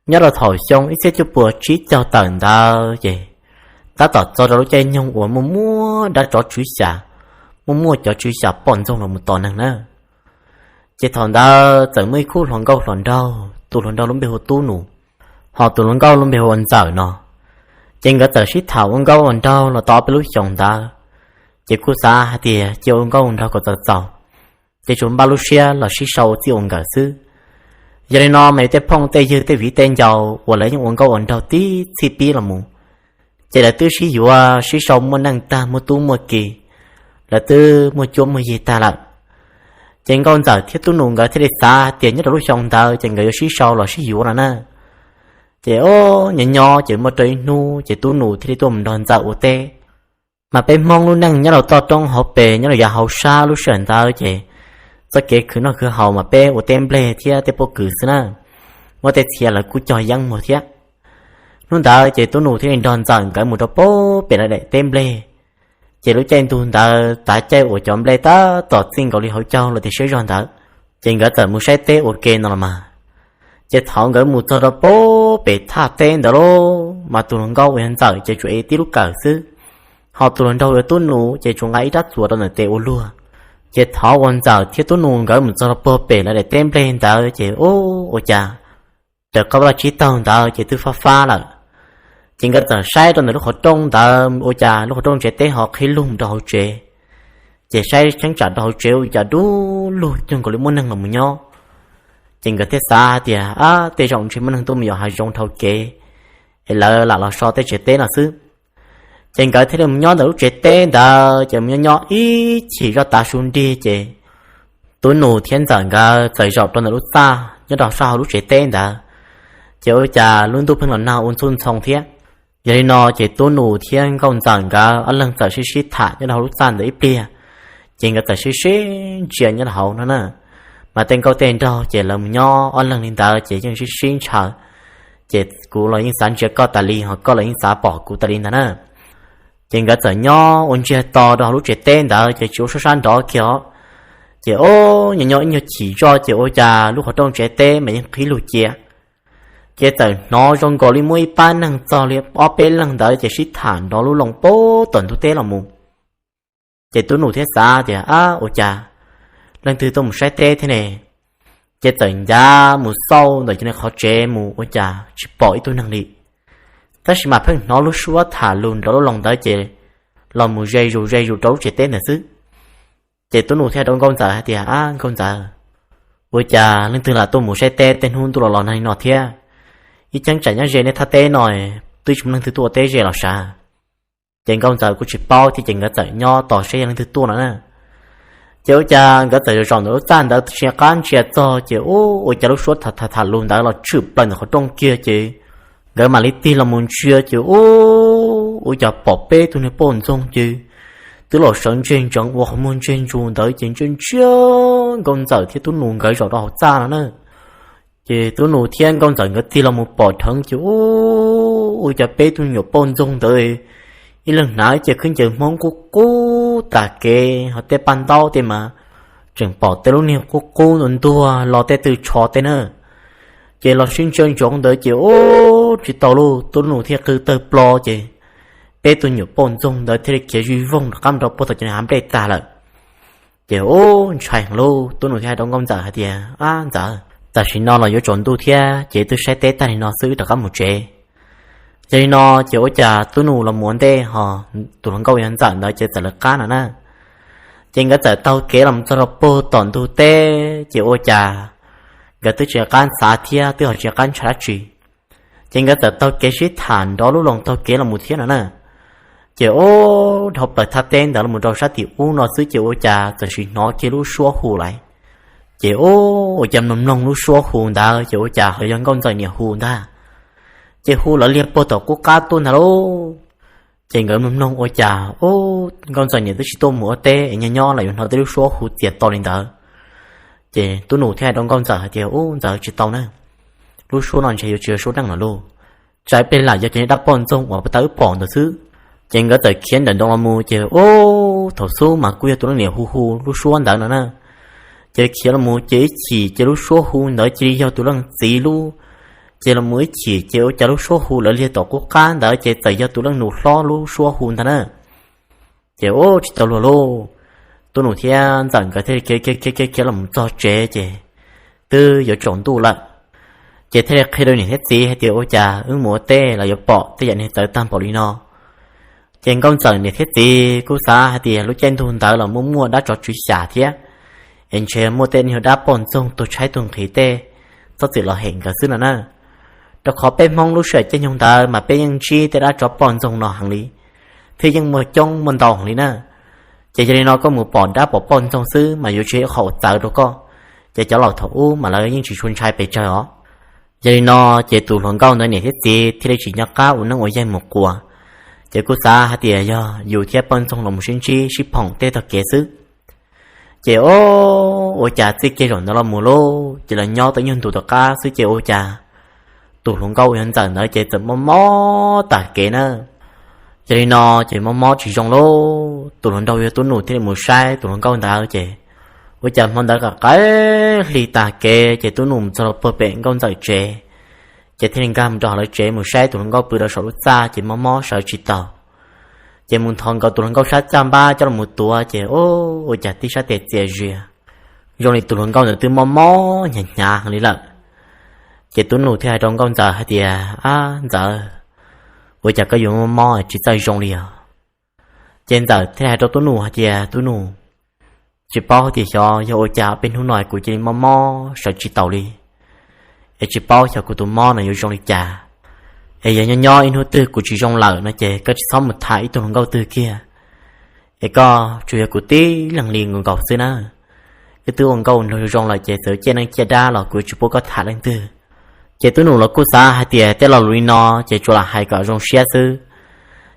Nyob rau thaum xyoo ib txhiab cuaj puas tsib caug tawm ntawd ces tab tom txog rau lub caij nyoog uas muaj muaj dab tsov tswv xyas, muaj muaj cov tswv xyas poj ntxoog los mus tom neeg na. Ces thaum ntawd txawm muaj ib khub hluas nkauj hluas nraug, tus hluas nraug lub npe hu Tub Nus, ho tus hluas nkauj lub npe hu ua Ntxawm no. Ces nkawd txawm sib tham ua nkauj ua nraug los tau ob peb lub xyoos ntawd, ces kuj xav hais tias cia ua nkauj ua nraug kom txaus txaus, ces tsuas npaj lub siab los sib sau ua txij ua nkawm xwb. Yog li no mas tej phooj tej ywg tej viv tej ncaus uas lawv yeej ua nkauj ua nraug tib txhij pib los mus, ces lawv twb sib yuav sib sau muaj neej tag muaj tub muaj ki, lawv twb muaj cuab muaj yig tag lawm. Ces Nkauj Ntxawm thiab Tub Nus nkawd thiaj li xav tias nyob rau lub xyoo ntawd ces nkawd yuav sib sau los sib yuav no na. Ces o, nyob nyob ces muaj rau ib hnub ces Tub Nus thiaj li tuaj mus nrog Ntxawm ua teb. Mas peb Hmoob lub neej nyob rau toj roob hauv pes nyob rau yav hauv sab lub sij hawm ntawd ces txoj kev khwv noj khwv haus mas peb ua teb nplej thiab tej pob kws xwb na. Muaj tej txhia lawv kuj cog yeeb muag thiab. Hnub ntawd ces Tub Nus thiaj li nrog Ntxawm nkawd mus rau pem lawv daim teb nplej. Ces lub caij ntuj ntawd tav caij uas cov nplej tab tom txij nkaus li hauv caug los tias siab zog ntawd, ces nkawd txawm mus saib teb ua ke no los mas. Ces thaum nkawd mus txog rau pem thaj teb ntawd lauj, mas tus hluas nkauj uas yog Ntxawm ces tsuas ev tib lub kawm xwb, ho tus hluas nraug uas yog Tub Nus ces tsuas nqa ib rab txuas rau ntawm tes ua luag. Ces thaum uas Ntxawm thiab Tub Nus nkawd mus txog rau puag pem lawv daim teb nplej ntawd ces ub, ua cas raws qab vaj tsib taug ntawd ces twb fab fab lawm. Ces nkawd txawm saib rau ntawm lub qhov rooj ntawd ua cas lub qhov rooj tsev teb ho qhib lug mus rau hauv tsev. Ces saib cheeb tsam rau hauv tsev ua cas dub lug cuag nkaus li muaj neeg los mus nyob. Ces nkawd thiaj xav hais tias, ab, tej zaum ntshe muaj neeg tuaj mus yos hav zoov dhau kev es lawv lam los so tej tsev teb no xwb. Ces nkawd thiaj li mus nyob ntawm lub tsev teb ntawd, ces mus nyob nyob ib chim zoj tav su nrig ces Tub Nus thiab Ntxawm nkawd txawm zaum rau ntawm lub txaj nyob rau sab hauv lub tsev teb ntawd. Ces ua cas lub ntuj pheej los nag ua ntxhub ntxhoo thiab. Yog li no ces Tub Nus thiab Nkauj Ntxawm nkawd ob leeg txawm sib sib tham nyob rau hauv lub txaj ntawd ib pliag, ces nkawd txawm sib sib ntsia nyob rau hauv no na. Mas tej nkauj tej nraug ces lawv mus nyob ob leeg li ntawd ces yeej sib sib ntshaw, ces kuv los yeej xav ntsia koj tas li ho koj los yeej xav pom kuv tas li ntag na. Ces nkawd txawm nyob ua ntsiag to rau hauv lub tsev teb ntawd ces tsis ua suab sab nrov kiag os. Ces o, nyob nyob ib nyuag chim zoj ces ua cas lub qhov rooj tsev teb mas yeej qhib lug cia. Ces txawm hnov zoo nkaus li muaj ib pab neeg txog li ob peb leeg ntawd ces sib tham nrov lub loo pem tom ntug teb los mus. Ces Tub Nus thiaj xav tias, ab, ua cas leej twg tuaj mus saib teb thiab ne? Ces txawm ncav mus xauj ntawm cov niag qhov tsev mus ua cas tsis pom ib tug neeg li. Tab sis mas pheej hnov lub suab tham lus nrov lub loo ntawd ces los mus ze zus ze zus rau lub tsev teb ntawd xwb. Ces Tub Nus thiaj rau Nkauj Ntxawm hais tias, ab, Nkauj Ntxawm, ua cas leej twg lam tuaj mus saib teb tej hnub ntuj los los nag li no thiab? Ib cheeb tsam nyob ze nej thaj teb no twb tsis muaj leej twg tuaj ua teb ze los sav. Ces Nkauj Ntxawm kuj tsis paub thiab ces nkawd txawm nyob tos saib yog leej twg tuaj no na. Ces ua cas nkawd txawm zaum ntawm lub txaj ntawd tsis nco qab ntsia txog ces ub, ua cas lub suab tham tham lus ntawd los tshwm plaws ntawm qhov rooj kiag ces nkawd mam li tig los mus ntsia ces ub, ua cas pom peb tug niag poj ntxoog ces twb los sawv ntseg ntsees ua qhov muag ntseg ntsus ntawd ces ntsia ntsia Nkauj Ntxawm thiab Tub Nus nkawd zaum rau hauv txaj no na. Ces Tub Nus thiab Nkauj Ntxawm nkawd tig los mus pom dheev ces ub, ua cas peb tug nyuam poj ntxoog ntawd ib leeg hnav ib ce khaub ncaws Hmoob qub qub tas kev ho tej paj ntaub tej mas tseem pom tej lub niag qub qub ntuag ntuag los tej tw tsho tej na. Ces los sib ntsia ntsoov ntawd ces ub, tsis tau lauj, Tub Nus thiaj qw tawg plo ces peb tug nyuam poj ntxoog ntawd thiaj li khiav zuj voog rov qab mus rau puag tom cov niag hav nplej tag lawm. Ces ub, ntshai heev lauj, Tub Nus thiaj hais rau Nkauj Ntxawm hais tias, ab Ntxawm, tam sim no los yuav tsaus ntuj thiab ces twb saib teb tag li no xwb rov qab mus tsev. Yog li no ces ua cas Tub Nus los mus ua ntej ho tus hluas nkauj yog Ntxawm ntawd ces txawm lawv qab no na. Ces nkawd txawm taug kev los txog rau puag tom ntug teb ces ua cas nkawd twb tsis nco qab xav thiab twb ho tsis nco qab ntshai dab tsi. Ces nkawd txawm taug kev sib tham nrov lub loo taug kev los mus thiab no na. Ces ub, dhau plaws thaj teb ntawd los mus rau sab tim ub no xwb ces ua cas txawm sim hnov kiag lub suab hu lawm. Ces ub, ua cas mloog mloog lub suab hu ntawd ces ua cas ho yog Nkauj Ntxawm niam hu ntag. Ces hu lawv liag puag tom qub qab tuaj ntag lauj. Ces nkawd mloog mloog ua cas ub, Nkauj Ntxawm niam twb tsis tuaj mus ua teb es nyob nyob los yuav hnov tej lub suab hu txias to li ntawd. Ces Tub Nus thiaj hais rau Nkauj Ntxawm hais tias, ub Ntxawm, tsis tau na, lub suab no ntshe yuav tsis yog suab neej lawm lauj, tsam ib pliag lam yog cov niag dab poj ntxoog uas peb tau wb pom ntawd xwb. Ces nkawd txawm khiav nrawm nroos los mus ces ub, thaum xub mas kuj yog tus leej niam hu hu lub suab ntawd no na. Ces khiav los mus ces ib chim ces lub suab hu ntawd cia li yog tus leej txiv lub Ces los mus ib chim ces ua cas lub suab hu lawv liag tom qub qab ntawd ces txawm yog tus leej nus hlob lub suab hu ntag na. Ces ua tsis tau luag lauj, Tub Nus thiab Ntxawm nkawd thiaj li khiav khiav khiav khiav los mus txog tsev ces twb yuav tsaus ntuj lawm. Ces thiaj li qhia rau niam thiab txiv hais tias ua cas wb mus ua teb los yuav pom tej yam niag txawv tag npaum li no. Ces Nkauj Ntxawm niam thiab txiv kuj xav hais tias lub caij ntuj ntawd los muaj muaj dab tsov tswv xyas thiab, es ntshe muaj tej niag dab poj ntxoog tuag tshaib tuag nqhis tej txhob txwm los hem nkawd xwb no na. Rau qhov peb Hmoob lub sij hawm caij nyoog ntawd mas peb yeej ntsib tej dab tsov poj ntxoog no heev li, thiab yeej muaj coob muaj ntau heev li na. Ces yog li no koj mus pom dab pom poj ntxoog xwb mas yuav tsis yog qhov uas txawv rau koj, ces cov laus thaum ub mas lawv yeej tsis tshua ntshai pes tsawg os. Yog li no ces tus hluas nkauj ntawd niam thiab txiv thiaj li tsis nco qab ua neeb ua yaig mus quas, ces kuj xav hais tias yog yus thiab poj ntxoog los mus sib ntsib sib phoom tej tog kev xwb. Ces o, ua cas txij kiag zaum ntawd los mus lauj, ces los nyob tau ib nyuag ntus tom qab xwb ces ua cas tus hluas nkauj uas yog Ntxawm ntawd ces txawm mob mob tag kev na. Yog li no ces mob mob tsis zoo lauj, tus hluas nraug yog Tub Nus thiaj li mus saib tus hluas nkauj ntawd ces ua cas hmo ntawd qaim qaim hli tag kev ces Tub Nus mus txog rau puag pem Nkauj Ntxawm tsev, ces thiaj li nkag mus rau hauv lawv tsev mus saib tus hluas nkauj pw rau saum lub txaj ces mob mob sawv tsis taus. Ces mus nthos nkaus tus hluas nkauj sab caj npab coj los mus tuav ces ua cas tib sab tes txias zias, zoo li tus hluas nkauj ntawd twb mob mob hnyav hnyav heev li lawm. Ces Tub Nus thiaj hais rau Nkauj Ntxawm hais tias, Ab Ntxawm, ua cas koj yuav mob mob tsis txawj zoo li os? Ces Ntxawm thiaj hais rau Tub Nus hais tias, Tub Nus, tsis paub hais tias xyov yog ua cas peb hnub no kuv cia li mob mob sawv tsis taus li, es tsis paub xyov kuv tus mob no yuav zoo li cas. Es yog nyob nyob ib hnub twg kuv tsis zoo lawm no ces koj tsis txhob mus tham ib tug hluas nkauj twg kiag, es koj tsuas yog kuv tib leeg li nkaus nkaus xwb na. Wb twb ua nkauj nraug zoo zoo lawm ces txawm ciaj neej ciaj dab los kuv tsis pub koj tham leej twg. Ces Tub Nus los kuj xav hais tias tej lo lus li no ces tsuas lam hais kom zoo siab xwb.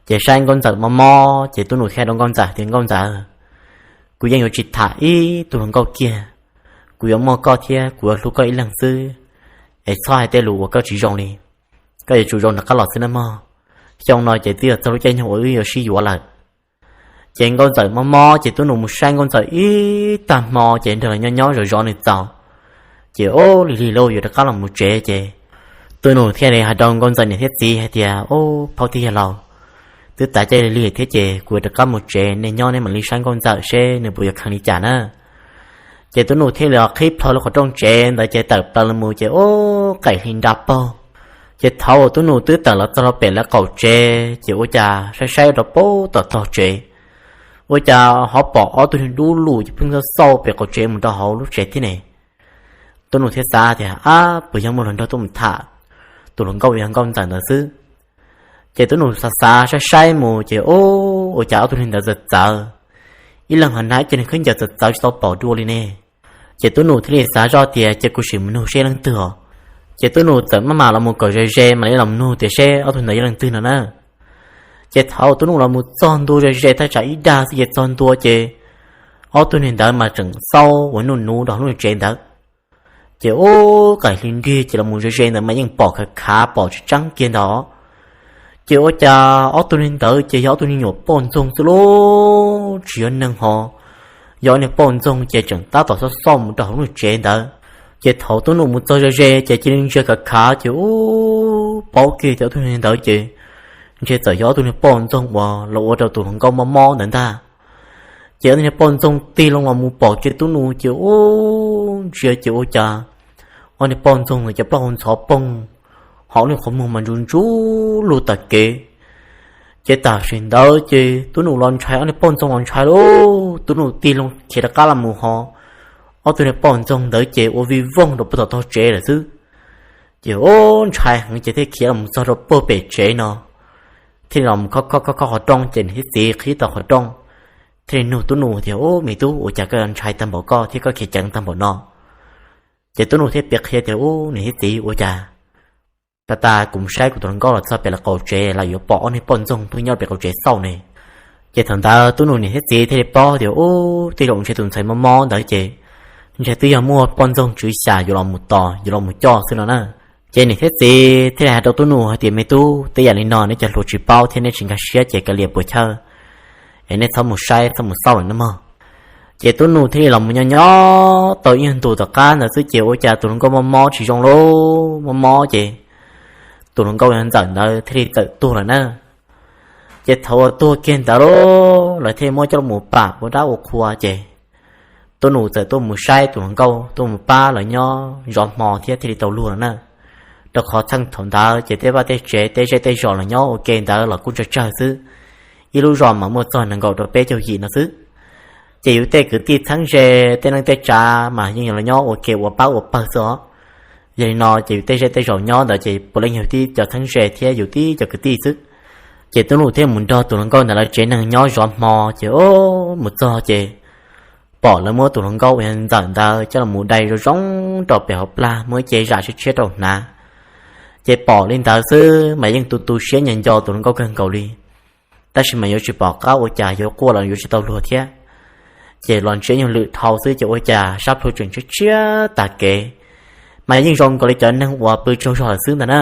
Ces saib Nkauj Ntxawm mob mob ces Tub Nus thiaj rau Nkauj Ntxawm tias, Nkauj Ntxawm, kuv yeej yuav tsis tham ib tug hluas nkauj kiag. Kuv yuav muaj koj thiab kuv yuav hlub koj ib leeg xwb, es txhob hais tej lus uas koj tsis zoo li. Koj yuav tsum zoo rov qab los xwb nawb mog. Xyoo no ces twb yog txog lub caij nyoog uas wb yuav sib yuav lawm. Ces Nkauj Ntxawm mob mob ces Tub Nus mus saib Nkauj Ntxawm ib tag hmo ces nrog lawv nyob nyob zov zov nws txaus, ces ua lig lig lauj yuav rov qab los mus tsev ces Tub Nus thiaj li hais rau Nkauj Ntxawm niam thiab txiv hais tias, Ub, phaub thiab yawg laus, twb tas caij lig lig thiab ces kuv yuav rov qab mus tsev, nej nyob nej mam li saib Nkauj Ntxawm seb nws puas yuav kheev li cas na. Ces Tub Nus thiaj li qhib plho lub qhov rooj tsev ntawd ces tawm plaws los mus ces ub, qaim hli nra paug. Ces thaum uas Tub Nus twb tawm los txog rau pem lawv qaum tsev ces ua cas saib saib rau puag tom tog tsev, ua cas ho pom ob tug niag dub lug ces pheej xauj xauj pem qaum tsev mus rau hauv lub tsev thiab ne. Tub Nus thiaj xav tias, Ab, puas yog muaj hluas nraug tuaj mus tham tus hluas nkauj uas yog Nkauj Ntxawm ntawd xwb. Ces Tub Nus xav xav saib saib mus ces ub, ua cas ob tug niag ntawd txawv txawv, ib leeg ho hnav ib co niag khaub ncaws txawv txawv tsis tau pom dua li ne. Ces Tub Nus thiaj li xav zoj tias cia kuv sim mus nug seb leej twg os. Ces Tub Nus txawm maj mam los mus kom ze ze mam li los mus nug tias seb ob tug ntawd yog leej twg no na. Ces thaum Tub Nus los mus txog ntua ze ze thaj tsam ib dag xwb ces txog ntua ces ob tug niag ntawd mas tseem xauj ua nuj nuv rau hauv lub tsev ntawd. Ces ub, qaim hli nrig ces los mus ze ze ntawd mas yeej pom khav khav pom tseeb tseeb kiag ntag. Ces ua cas ob tug niag ntawd ces yog ob tug niag nyuam poj ntxoog xwb lauj, tsis yog neeg ho, yog ob niag poj ntxoog ces tseem tab tom xauj xauj mus rau hauv lub tsev ntawd. Ces thaum Tub Nus mus txog ze ze ces cia li ntsia khav khav ces ub, paub kiag tias ob tug niag ntawd ces ntshe txawm yog ob tug niag poj ntxoog uas los ua rau tus hluas nkauj mob mob ntawd ntag. Ces ob tug niag poj ntxoog tig loo los mus pom kiag Tub Nus ces ub, ntsia ces ua cas ob niag poj ntxoog ntawd cov plaub hau ntxhov poog, ho ob niag qhov muag mas ntsuj ntsuj lug tag kev. Ces tam sim ntawd ces Tub Nus los ntshai, ob niag poj ntxoog los ntshai lauj, Tub Nus tig loo khiav rov qab los mus ho ob tug niag poj ntxoog ntawd ces ua vij voog rau puag tom tog tsev lawm xwb. Ces ub, ntshai heev ces thiaj khiav los mus txog rau puag pem tsev no, thiaj li los mus khob khob khob qhov rooj ces niam thiab txiv qhib tau qhov rooj, thiaj li nug Tub Nus tias, Ub, me tub, ua cas koj ntshai tag npaum koj thiab koj khiav ceev tag npaum no? Ces Tub Nus thiaj piav qhia tias, Ub, niam thiab txiv, ua cas tas tas kuv mus saib kuv tus hluas nkauj los txog pem lawv qaum tsev los yuav pom ob niag poj ntxoog pheej nyob pem qaum tsev xauj ne. Ces thaum ntawd Tub Nus niam thiab txiv thiaj li paub tias, Ub, tej zaum ntshe tus ntxhais mob mob ntawd ces ntshe twb yog muaj poj ntxoog tswv xyas yuav los mus tos yuav los mus coj xwb no na. Ces niam thiab txiv thiaj li hais rau Tub Nus hais tias, Me tub, tej yam li no neb cov hluas tsis paub thiab neb tsis nkag siab ces kav liam puas chawj, es neb txhob mus saib txhob mus xauj lawm nawb mog. Ces Tub Nus thiaj li los mus nyob nyob tau ib nyuag ntus tom qab ntawd xwb ces ua cas tus hluas nkauj mob mob tsis zoo lauj, mob mob ces tus hluas nkauj ntxawm ntawd thiaj li txawm tuag lawm na. Ces thaum uas tuag kiag ntawd lawm, lawv thiaj muab coj los pam ua dab ua qhua ces Tub Nus txawm tuaj mus saib tus hluas nkauj, tuaj mus pab lawv nyob zov hmo thiab thiaj li tau luag lawm na. Rau qhov txheej thaum ntawd ces tej vaj tej tsev, tej zej tej zos los nyob ua ke ntawd los kuj tsawg tsawg xwb, ib lub zos mas muaj txog nees nkaum rau peb caug yim no xwb. Ces yus tej kwv tij txheeb ze, tej neej tej tsav mas yeej yog los nyob ua ke ua pab ua pawg xwb os. Yog li no ces yus tej zej tej zos nyob ntawd ces puav leej yog tib cov txheeb ze thiab yus tib cov kwv tij xwb. Ces Tub Nus thiaj mus nrog tus hluas nkauj ntawd lawv tsev neeg nyob zov hmo ces mus txog ces pom lawv muab tus hluas nkauj uas yog ntxawm ntawd coj los mus dai zoo zoo rau pem hauv plag, muab ib ce zam tshiab tshiab rau hnav. Ces pom li ntawd xwb mas yeej tu tu siab nco nco tus hluas nkauj kawg nkaus li, tab sis mas yuav tsis pom qab ua cas, yuav quaj los yuav tsis tau luag thiab. Ces los ntsiab nyuag lwm dhau xwb ces ua cas sab plhu tseem tshiab tshiab tag kev, mas yeej zoo nkaus li cov neeg uas pw tsaug zog lawm xwb ntag na.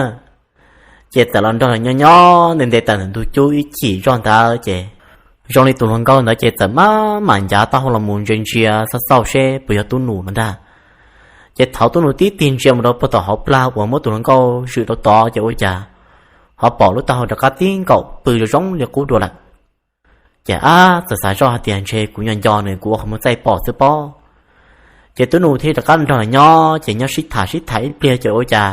Ces txawm los nrog lawv nyob nyob nte nte tawm ntawm ntug cub ib chim zoj ntawd ces zoo li tus hluas nkauj ntawd ces txawm maj mam ncav taub hau los mus ntsia ntsia xauj xauj seb puas yog Tub Nus no ntag. Ces thaum Tub Nus tib tig ntsia mus rau puag tom hauv plag uas muab tus hluas nkauj zwm rau tod ces ua cas ho pom lub taub hau rov qab tib nkaum pw zoo zoo li qub dua lawm. Ces ab, txawm xav zoj hais tias ntshe kuv nco nco nws, kuv ua qhov muag txaij pom xwb pob. Ces Tub Nus thiaj rov qab nrog lawv nyob ces nyob sib tham sib tham ib pliag ces ua cas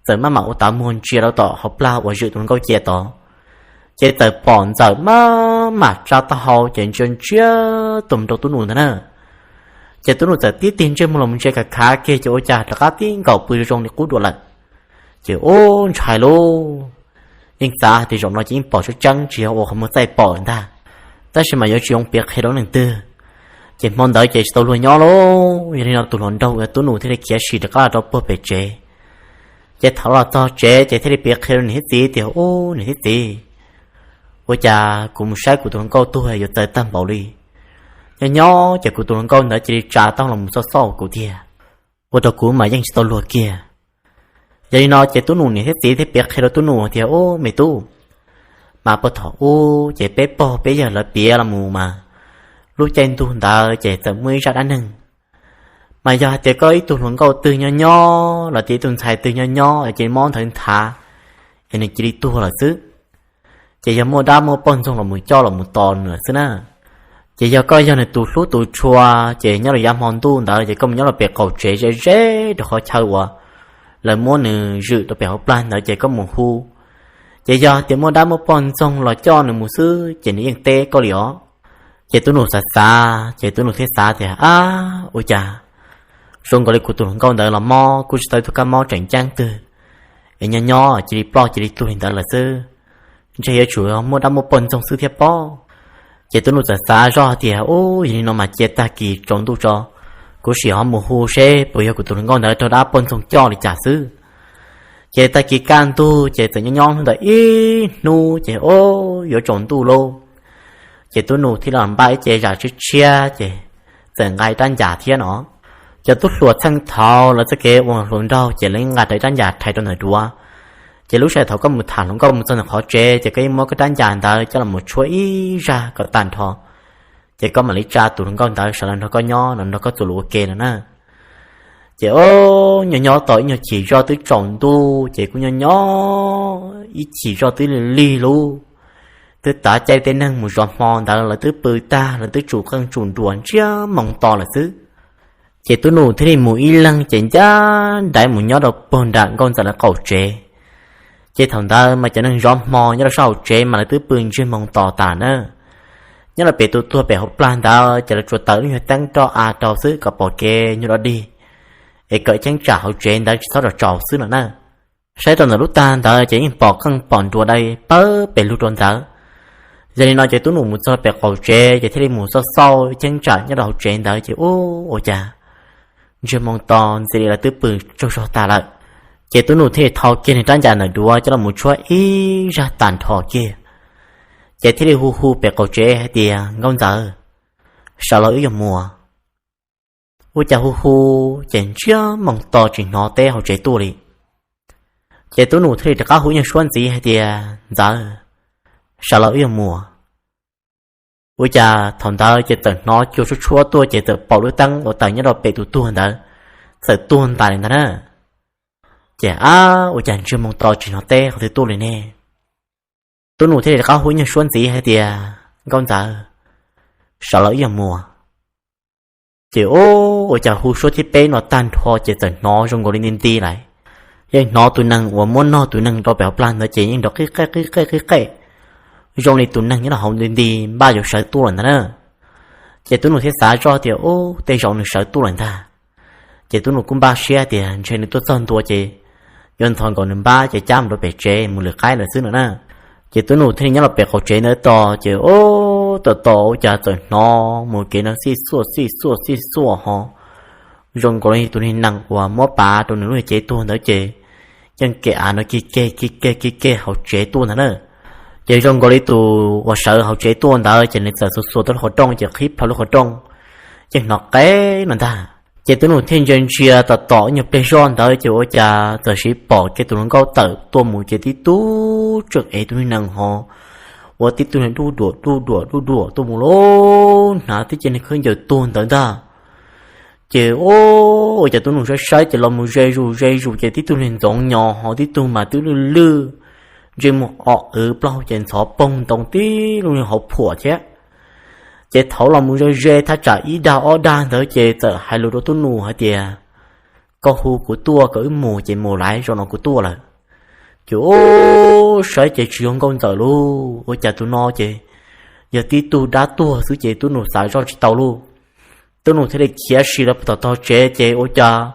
txawm maj mam ua tav muag ntsia rau tom hauv plag uas zwm tus hluas nkauj cia tod. Ces txawm pom ntxawm maj mam tsa taub hau ces ntsia ntsia tuaj mus rau Tub Nus ntag na. Ces Tub Nus txawm tib tig ntsej muag los mus ntsia khav khav kiag ces ua cas rov qab tib nkaum pw zoo li qub dua lawm. Ces ub, ntshai lauj, yeej xav hais tias zaum no ces yeej pom tseeb tseeb tsis yog ua qhov muag txaij pom lawm ntag. Tab sis mas yuav tsis zoo piav qhia rau leej twg. Ces hmo ntawd ces tsis tau luag nyob lauj, yog li no tus hluas nraug uas Tub Nus thiaj li khiav sim rov qab los rau puag pem tsev. Ces thaum los txog tsev ces thiaj li piav qhia rau niam thiab txiv tias, ub, niam thiab txiv, ua cas kuv mus saib kuv tus hluas nkauj tuag yuav txawv tag npaum li. Nyob nyob ces kuv tus hluas nkauj ntawd cia li tsa taub hau los mus xauj xauj kuv tiag, ua rau kuv mas yeej tsis tau luag kiag. Yog li no ces Tub Nus niam thiab txiv thiaj piav qhia rau Tub Nus tias, ub, me tub, mas puag thaum ub ces peb pog peb yawg lawv piav los mus mas lub caij ntuj ntawd ces txawm muaj ib zaj dab neeg. Mas yog hais tias koj ib tug hluas nkauj twg nyob nyob los tias ib tug ntxhais twg nyob nyob cia li mob nthawv nthav es nws cia li tuag lawm xwb. Ces yog muaj dab muaj poj ntxoog los mus coj los mus tos nws lawm xwb na. Ces yog koj yog nws tus hlub tus tshua, ces nyob rau yav hmo ntuj ntawd ces koj mus nyob rau pem qaum tsev ze ze rau qhov chaw uas lawv muab nws zwm rau pem hauv plag ntawd ces koj mus hu. Ces yog tias muaj dab muaj poj ntxoog los coj nws mus xwb ces nws yeej teb koj li os. Ces Tub Nus xav xav ces Tub Nus thiaj xav tias, ab, ua cas zoo nkaus li kuv tus hluas nkauj ntawd los mob kuj tsis tau ib tug kab mob tseem ceeb twg, es nyob nyob cia li ploj cia li tuag li ntawd lawm xwb. Ntshe yuav tsum muaj dab muaj poj ntxoog xwb thiab pob. Ces Tub Nus txawm xav zoj tias, ub, yog li no mas cia tag kis tsaus ntuj tso, kuv sim ho mus hu seb puas yog kuv tus hluas nkauj ntawd raug dab poj ntxoog coj li cas xwb. Ces tag kis kaj ntug ces txawm nyob nyob hnub ntawd ib hnub ces, ub, yuav tsaus ntuj lauj. Ces Tub Nus thiaj los npaj ib ce zam tshiab tshiab ces txawm nqa rab ncas thiab no. Cov tub hluas txheej thaud lawv txoj kev ua hluas nraug ces lawv nqa rab ncas rhais rau ntawm duav. Ces lub sij hawm thaum koj mus tham hluas nkauj mus txog ntawm qhov tsev ces koj yeej muab koj rab ncas ntawd coj los mus tshuab ib zaj kom tag nrho. Ces koj mam li tsa tus hluas nkauj ntawd sawv los nrog koj nyob los nrog koj txuas lus ua ke no na. Ces, o, nyob nyob tos ib nyuag chim zoj twb tsaus ntuj ces kuj nyob nyob ib chim zoj twb lig lig lub, twb tav caij tej neeg mus zov hmo ntawd lawv twb pw tag, lawv twb tsum qeej tsum nruas ntsiag moo to lawm xwb. Ces Tub Nus thiaj li mus ib leeg ces ncaj nraim mus nyob rau puag nram nkauj ntxawm lawv qaum tsev. Ces thaum ntawd mas cov neeg zov hmo nyob rau sab hauv tsev mas lawv twb pw ntsiag moo to tas na. Nyob rau pem tus tuag pem hauv plag ntawd ces lawv tsuas taws lub nyuag teeb roj av rau xwb kom pom kev nyuag dog dig, es kom cheeb tsam hauv tsev ntawd tsis txhob tsaus tsaus xwb no na. Saib rau ntawm lub tag ntawd ces yeej pom qeej pom nruas dai pawg pes lug rau ntawd. Yog li no ces Tub Nus mus txog pem qaum tsev ces thiaj li mus xauj xauj cheeb tsam nyob rau hauv tsev ntawd ces, u, ua cas ntsiag moo to ntxim li lawv twb pw tsaug zog tas lawm. Ces Tub Nus thiaj li thau kiag nws rab ncas ntawm duav coj los mus tshuab ib zaj tag nrho kiag. Ces thiaj li hu hu pem qaum tsev hais tias, nkauj ntxawm, sawv los wb yuav mus. Ua cas hu hu ces ntsiag moo to tsis hnov teb hauv tsev tuaj li. Ces Tub Nus thiaj li rov qab hu ib nyuag suab ntxiv hais tias, ntxawm, sawv los wb yuav mus. Ua cas thaum ntawd ces txawm hnov cua tshuab tshuab tuaj ces txawm pom lub teeb uas taws nyob rau pem tus tuag ntawd txawm tuag ntais li ntag na. Ces a, ua cas ntsiag moo to tsis hnov teb qhov twg tuaj li ne? Tub Nus thiaj li rov qab hu ib nyuag suab ntxiv hais tias, Nkauj Ntxawm, sawv los ib yam muag. Ces ua cas hu suab thib peb no tag nrho ces txawm hnov zoo nkaus li nti nti lawm. Yeej hnov tus neeg uas muab nog tus neeg rau pem hauv plag ntawd ces yeej nrov qib qej qib qej qib qej, zoo li tus neeg nyob rau hauv nti nti npaj yuav sawv tuaj lawm ntag na. Ces Tub Nus thiaj xav zoj tias, Ub, tej zaum nws sawv tuaj lawm ntag. Ces Tub Nus kuj npaj siab tias ntshe nws tuaj txog ntua ces yuav ntxhov nkaus nws npab ces cab mus rau pem tsev mus lwm qaib lawm xwb no na. Ces Tub Nus thiaj li nyob los pem qaum tsev ntawd tos ces ub, tos tos ua cas txawm hnov mus kev no xij xuaj xij xuaj xij xuaj ho zoo nkaus li tus neeg uas muab pav rau nws lub cev tuag ntawd ces yeej kev av no ki keg ki keg ki keg hauv tsev tuaj ntag na. Ces zoo nkaus li tus uas sawv hauv tsev tuaj ntawd ces nws txawm xuas xuas tau lub qhov rooj ces qhib plho lub qhov rooj, yeej hnov qeb no ntag. Ces Tub Nus thiaj ntsia ntsia tos tos ib nyuag pliag zoj ntawd ces ua cas txawm sis pom kiag tus hluas nkauj tawm tuaj mus ces tib tug tseem ev tus neeg ho ua tib tug duj duam duj duam duj duam tuaj mus lauj, hnav tib ce neeg khaub ncaws tuag ntawd ntag. Ces ua cas Tub Nus saib saib ces los mus ze zus ze zus ces tib tug neeg ntxoov nyos ho tib tug mas twb lwj lwj, ntsej muag o wv plaub hau ces ntxhov poog ntoo tib lub niag hauv phuam thiab. Ces thaum los mus ze ze thaj tsam ib dag ob dag ntawd ces txawm hais lus rau Tub Nus hais tias, Koj hu kuv tuaj kom wb mus ces mus lawm, zaum no kuv tuaj lawm. Ces ub, saib ces tsis yog Nkauj Ntxawm lauj, ua cas tus no ces yog tib tug dab tuag xwb ces Tub Nus xav zoj tsis tau lauj. Tub Nus thiaj li khiav si rau tom tog tsev ces ua cas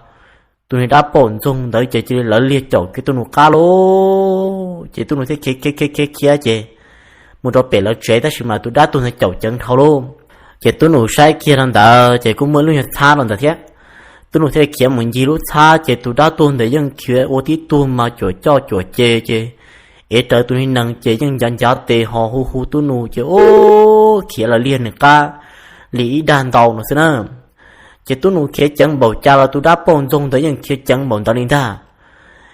tus niag dab paum ntxoog ntawd ces cia li lawv liag caum kiag Tub Nus qab lauj. Ces Tub Nus thiaj khiav khiav khiav khiav khiav ces mus rau pem lawv tsev tab sis mas tus dab tuag ntawd caum ceev dhau lauj. Ces Tub Nus saib kiag rau ntawd ces kuj muaj ib lub nyuag txhab rau ntawd thiab. Tub Nus thiaj li khiav mus ncig lub txhab ces tus dab tuag ntawd yeej khiav ua tib tug mas cuam coj cuam ce ces ev rawv tus niag nees ces yeej ncav ncav tes ho hu hu Tub Nus ces ub, khiav lawv liag nws qab li ib dag ntau no xwb na. Ces Tub Nus khiav ceev npaum cas los tus dab paum ntxoog ntawd yeej khiav ceev npaum ntawd li ntag.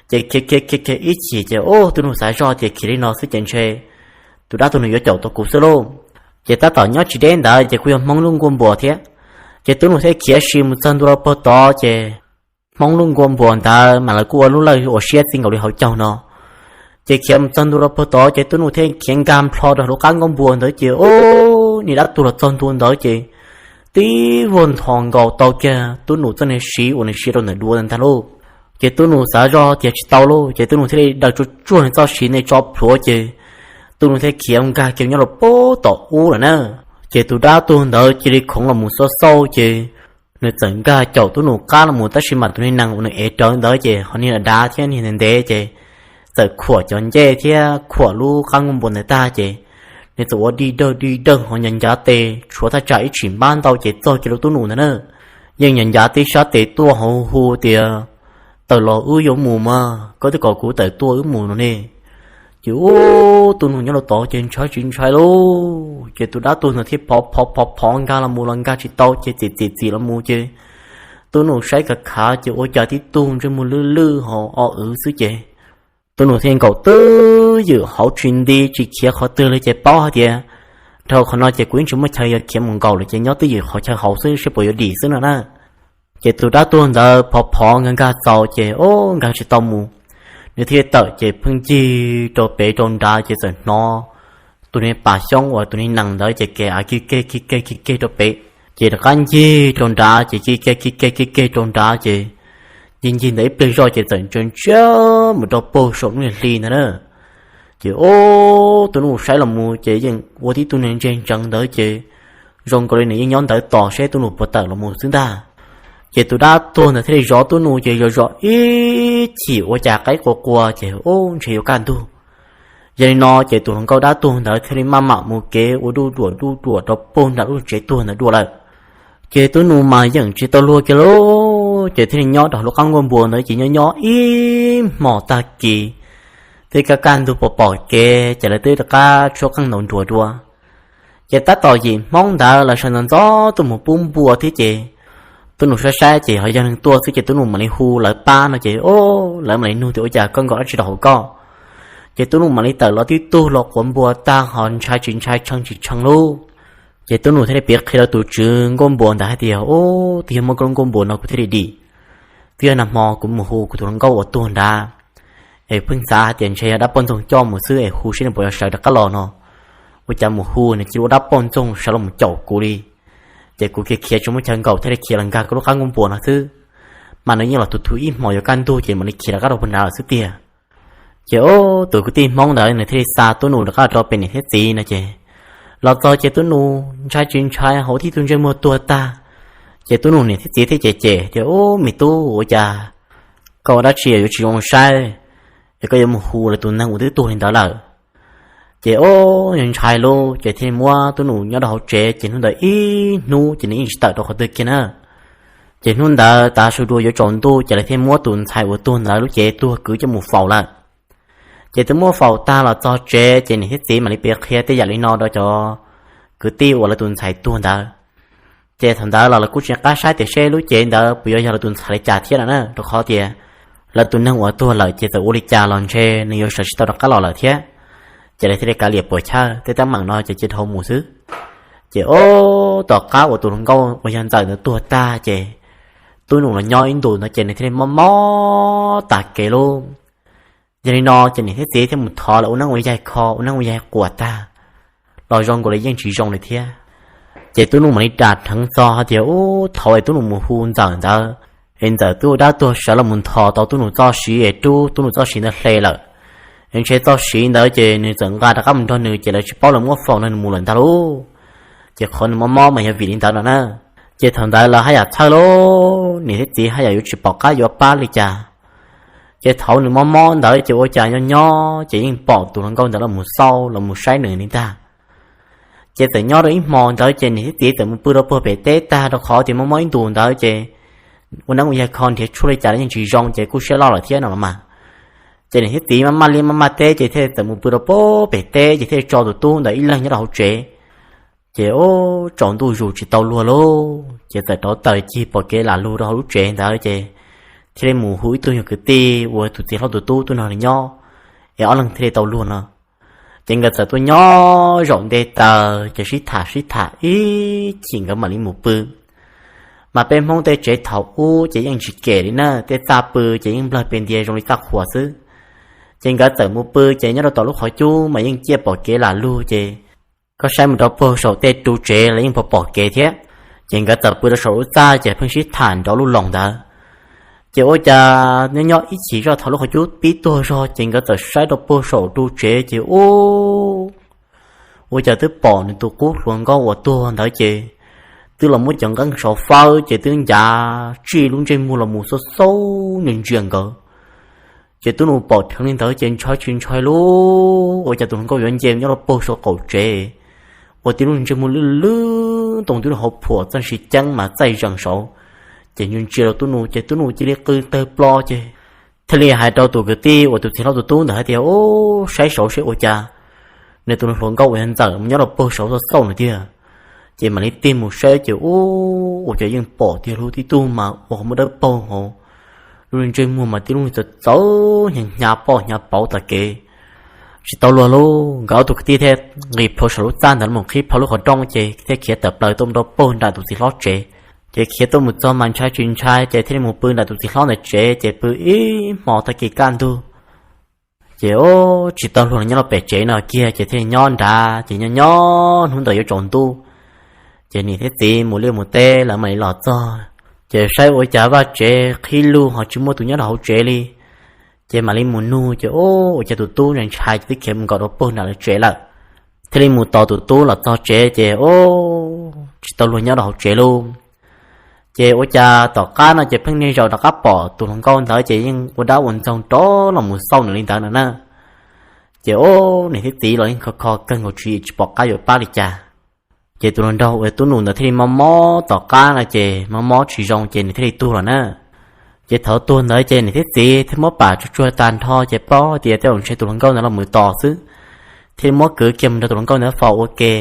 Ces khiav khiav khiav khiav ib chim ces ub, Tub Nus xav zoj tias khiav li no xwb ces ntshe tus dab tuag nws yuav caum tau kuv xwb lauj. Ces tab tom nyob tsis deb ntawd ces kuj yog Hmoob lub nkuaj npuas thiab. Ces Tub Nus thiaj khiav si mus txog ntua rau puag tod ces Hmoob lub nkuaj npuas ntawd mas lawv kuj ua lub lawj ua siab txij nkaus li hauv caug no. Ces khiav mus txog ntua rau puag tod ces Tub Nus thiaj khiav nkag nplho rau lub qab nkuaj npuas ntawd ces ub, niag dab tuag los txog ntua ntawd ces tib vuag nthos nkaus tau kiag Tub Nus txoj niag siv uas nws siv rau ntawm duav ntag lauj. Ces Tub Nus xav zoj tias tsis tau lauj ces Tub Nus thiaj li daws tsuag tsuag nws txoj siv ntawd tso plhuav ces Tub Nus thiaj khiav nkag kiag nyob rau puag tom ub lawm na. Ces tus dab tuag ntawd cia li khoov los mus xauj xauj ces nws txawm nkag caum Tub Nus qab los mus tab sis mas tus niag nees uas nws ev rawv ntawd ces ho niag dav dav thiab niag ntev ntev ces txawm khuam cov ncej thiab khuam lub qab nkuaj npuas ntawd tag ces nws txawm ua dig dawg dig dawg ho ncav ncav tes tshuav thaj tsam ib tshim npab ntau ces txog kiag rau Tub Nus ntawd na. Yeej ncav ncav tib sab tes tuaj ho hu tias, Tawm los wb yuav mus mas, koj twb kom kuv tawm tuaj wb mus no ne. Ces ub, Tub Nus nyob rau tod ces ntshai tsis ntshai lauj. Ces tus dab tuag ntawd thiaj phov phov phov phov nkag los mus los nkag tsis tau ces txim txim txim los mus ces Tub Nus saib kav khav ces ua cas tib tug ntsej muag lwj lwj ho o wv xwb ces Tub Nus thiaj nkaum twj ywm hauv tsis nti tsis khiav qhov twg li ces paub hais tias dhau qhov no ces kuv yeej tsis muaj chaw yuav khiav mus nkaum lawm ces nyob twj ywm qhov chaw hauv xwb seb puas yuav dim xwb no na. Ces tus dab tuag ntawd phov phov nkag nkag txaus ces ub, nkag tsis tau mus, nws thiaj tawm ces pheej ncig rau pem rau nrad ces txawm hnov tus niag pas xyoob uas tus niag nees ntawd ces kev av ki keg ki keg ki keg rau pem, ces rov qab ncig rau nrad ces ki keg ki keg ki keg rau nrad ces ncig ncig ntawd ib pliag zoj ces txawm ntsia ntsia mus rau puag saum lub niag hli ntawd na. Ces ub, Tub Nus saib los mus ces yeej ua tib tug niag ntseg ntseev ntawd ces zoo nkaus li nws yeej nyob ntawd tos seb Tub Nus puas tawm los mus xwb ntag. Ces tus dab tuag ntawd thiaj li zov Tub Nus ces zov zov ib chim ua cas qaib qua qua ces ub, ntshe yuav kaj ntug. Yog li no ces tus hluas nkauj dab tuag ntawd thiaj li maj mam mus kev ua duj duam duj duam rau puag nram lub tsev tuag ntawd dua lawm. Ces Tub Nus mas yeej tsis tau luag kiag lauj, ces thiaj li nyob rau hauv lub qab nkuaj npuas ntawd ces nyob nyob ib hmos tag kis, twb kaj kaj ntug pom pom kev ces lawv twb rov qab tshuab qeej ntaus nruas dua. Ces tab tom yim Hmoob ntawd lawv sawv ntxov ntxov tuaj mus pub npua thiab ces Tub Nus saib saib ces ho yog neeg tuaj xwb ces Tub Nus mam li hu lawv pab no ces o, lawv mam li nug tias ua cas koj nkaum dab tsi rau hauv koj. Ces Tub Nus mam li tawm los tib tug los quav npua tag ho ntshai tsis ntshai tshee tsis tshee lauj. Ces Tub Nus thiaj li piav qhia rau tus tswv nkuaj npuas ntawd hais tias, Ub, twb yog muaj koj lub nkuaj npuas no kuv thiaj li dim. Twb yog nag hmo kuv mus hu kuv tus hluas nkauj uas tuag nrad, es pheej xav hais tias ntshe yog dab poj ntxoog coj mus xwb es hu seb nws puas yuav sawv rov qab los no. Ua cas mus hu nws cia li ua dab poj ntxoog sawv los mus caum kuv li. Ces kuv khiav khiav tsis muaj chaw nkaum thiaj li khiav los nkag lub qab nkuaj npua no xwb. Mas nws yeej los tus thum ib hmos yuav kaj ntug ces mam li khiav rov qab rau puag nrad lawm xwb tiag. Ces ob tug kwv tij Hmoob ntawd nws thiaj li xa Tub Nus rov qab rau pem niam thiab txiv no ces, los txog ces Tub Nus ntshai tsis ntshai hauv tib tug ntsej muag tuag tag. Ces Tub Nus niam thiab txiv thiaj cem cem tias, Ub, me tub, ua cas koj ua dab tsi yuav tsis zoo saib, es koj yuav mus hu lawv tus neeg uas twb tuag li ntawd lawm? Ces ob ntshai lub ces thiaj muab Tub Nus nyob rau hauv tsev ces hnub ntawd ib hnub ces nws yeej tsis tawm rau qhov twg kiag na. Ces hnub ntawd tav su dua yuav tsaus ntuj ces lawv thiaj muab tus ntxhais uas tuag ntawd lub cev tuag kwv coj mus faus lawm. Ces twb muab faus tag los txog tsev ces niam thiab txiv mam li piav qhia tej yam li no rau cov kwv tij uas lawv tus ntxhais tuag ntawd. Ces thaum ntawd los lawv kuj tsis qab saib tias seb lub cev ntawd puas yuav yog lawv tus ntxhais li cas thiab no na, rau qhov tias lawv tus neeg uas tuag lawm ces txawm ua li cas los ntshe nws yuav sawv tsis tau rov qab los lawm thiab. Ces lawv thiaj li kav liam puam chawj tej teeb meem no ces cia dhau mus xwb. Ces ob tom qab uas tus hluas nkauj uas yog Ntxawm ntawd tuag tag ces Tub Nus los nyob ib ntus ntawd ces nws thiaj li mob mob tas kev lauj. Yog li no ces niam thiab txiv thiaj mus thov lawv ua neeb ua yaig kho ua neeb ua yaig quas tag los zoo nkaus li yeej tsis zoo li thiab. Ces Tub Nus mam li ras dheev txog hais tias ub thaum es Tub Nus mus hu Ntxawm ntawd, es Ntxawm twb ua dab tuag sawv los mus nthos tau Tub Nus txoj siv es rub Tub Nus txoj siv ntawd hle lawm. Es ntshe txoj siv ntawd ces nws txawm nqa rov qab mus nrog nws ces lawv tsis paub lawv muab faus nrog nws mus lawm ntag lauj. Ces qhov nws mob mob mas yog vim li ntawd no na. Ces thaum ntawd lawv haj yam txhawj lauj, niam thiab txiv haj yam yuav tsis pom qab yuav pab li cas. Ces thaum nws mob mob ntawd ces ua cas nyob nyob ces yeej pom tus hluas nkauj ntawd los mus xauj los mus saib nws li ntag. Ces txawm nyob rau ib hmo ntawd ces niam thiab txiv txawm mus pw rau puag pem teb tag rau qhov tias mob mob ib ntus ntawd ces ua neeb ua yaig kho nrhiav tshuaj li cas los yeej tsis zoo ces kuj siab loj lawm thiab no los mas. Ces niam thiab txiv maj maj liaj maj maj teb ces thiaj txawm mus pw rau puag pem teb ces thiaj tso tus tub ntawd ib leeg nyob rau hauv tsev. Ces ub tsaus ntuj zus tsis tau luag lauj ces txawm rauv taws cig pom kev lam lug rau hauv lub tsev ntawd ces thiaj li mus hu ib tug nyuag kwv tij uas tus txiv hlob tus tub tuaj nrog nws nyob, es ob leeg thiaj li tau luag no. Ces nkawd txawm tuaj nyob zaum nte taws ces sib tham sib tham ib chim nkawd mam li mus pw. Mas peb Hmoob tej tsev thaum ub ces yeej tsis kem li na, tej txaj pw ces yeej nplawg pes ntias zoo li txaj qhuas xwb. Ces nkawd txawm mus pw ces nyob rau tom lub qhov cub mas yeej ciaj pom kev lam lug ces koj saib mus rau puag saum tej ru tsev los yeej pom pom kev thiab. Ces nkawd txawm pw rau saum lub txaj ces pheej sib tham nrov lub loos ntawd. Ces ua cas nyob nyob ib chim zoj thaum lub qhov cub pib tuag zog ces nkawd txawm saib rau puag saum ru tsev ces ub, ua cas twb pom nws tus qub hluas nkauj uas tuag ntawd ces twb los muab cov nqeeb saud fawb ces twb ncav tsij lub ntsej muag los mus xauj xauj nws ntsia nkawd. Ces Tub Nus pom dheev li ntawd ces ntshai tsis ntshai lauj, ua cas tus hluas nkauj yuav nce nyob rau puag saum qaum tsev, ua tib lub ntsej muag lwj lwj ntoo twb hauv phuam txaj sis ceeb mas txaij zees saud. Ces nws ntsia rau Tub Nus ces Tub Nus cia li qw tawg plo ces thiaj li hais rau tus kwv tij uas tus txiv hlob tus tub ntawd hais tias, Ub, saib saud seb ua cas nws tus hluas nkauj uas yog Ntxawm mus nyob rau puag saud xauj xauj nws tiag. Ces mam li tig mus saib ces ub, ua cas yeej pom tiag lub tib tug mas ua qhov muag dawb paug hauv, lub ntsej muag mas tib lub txawv txawv hnyav hnyav poj hnyav pauv tas kev. Tsis tau luag lauj, nkawd ob tug kwv tij thiaj nqis plhuav saum lub txaj ntawd los qhib plho lub qhov rooj ces thiaj khiav tawm plaws tuaj mus rau puag nram tus txiv hlob tsev. Ces khiav tuaj mus txog mas ntshai tsis ntshai ces thiaj li mus pw nram tus txiv hlob ntawd tsev ces pw ib hmo tag kis kaj ntug. Ces ub, tsis tau luag los nyob rau pem tsev no kiag ces thiaj li nyob nrad ces nyob nyob hnub ntawd yuav tsaus ntuj. Ces niam thiab txiv mus liaj mus teb lawv mam li los txog, ces saib ua cas vaj tsev qhib lug ho tsis muaj tus nyob rau hauv tsev li. Ces mam li mus nug ces ub, ua cas tus tub ntshai ntshai ces twb khiav mus nkaum rau puag nram lawv tsev lawm. Thiaj li mus tos tus tub los txog tsev ces ub, tsis tau luag nyob rau hauv tsev lauj. Ces ua cas tom qab no ces pheej niaj zaus rov qab pom tus hluas nkauj ntawd ces yeej ua dab ua ntxoog rov los mus xauj nws li ntawd no na. Ces ub, niam thiab txiv los yeej kho kho kawg nkaus tsis, tsis pom qab yuav pab li cas. Ces tus hluas nraug uas Tub Nus ntawd thiaj li mob mob tom qab no ces mob mob tsis zoo ces nws thiaj li tuag lawm na. Ces thaum tuag ntawd ces niam thiab txiv thiaj muab pam tsuag tsuag tag nrho ces paub tias tej zaum ntshe tus hluas nkauj ntawd los mus tos xwb, thiaj li muab kwv kiag mus nrog tus hluas nkauj ntawd faus ua ke,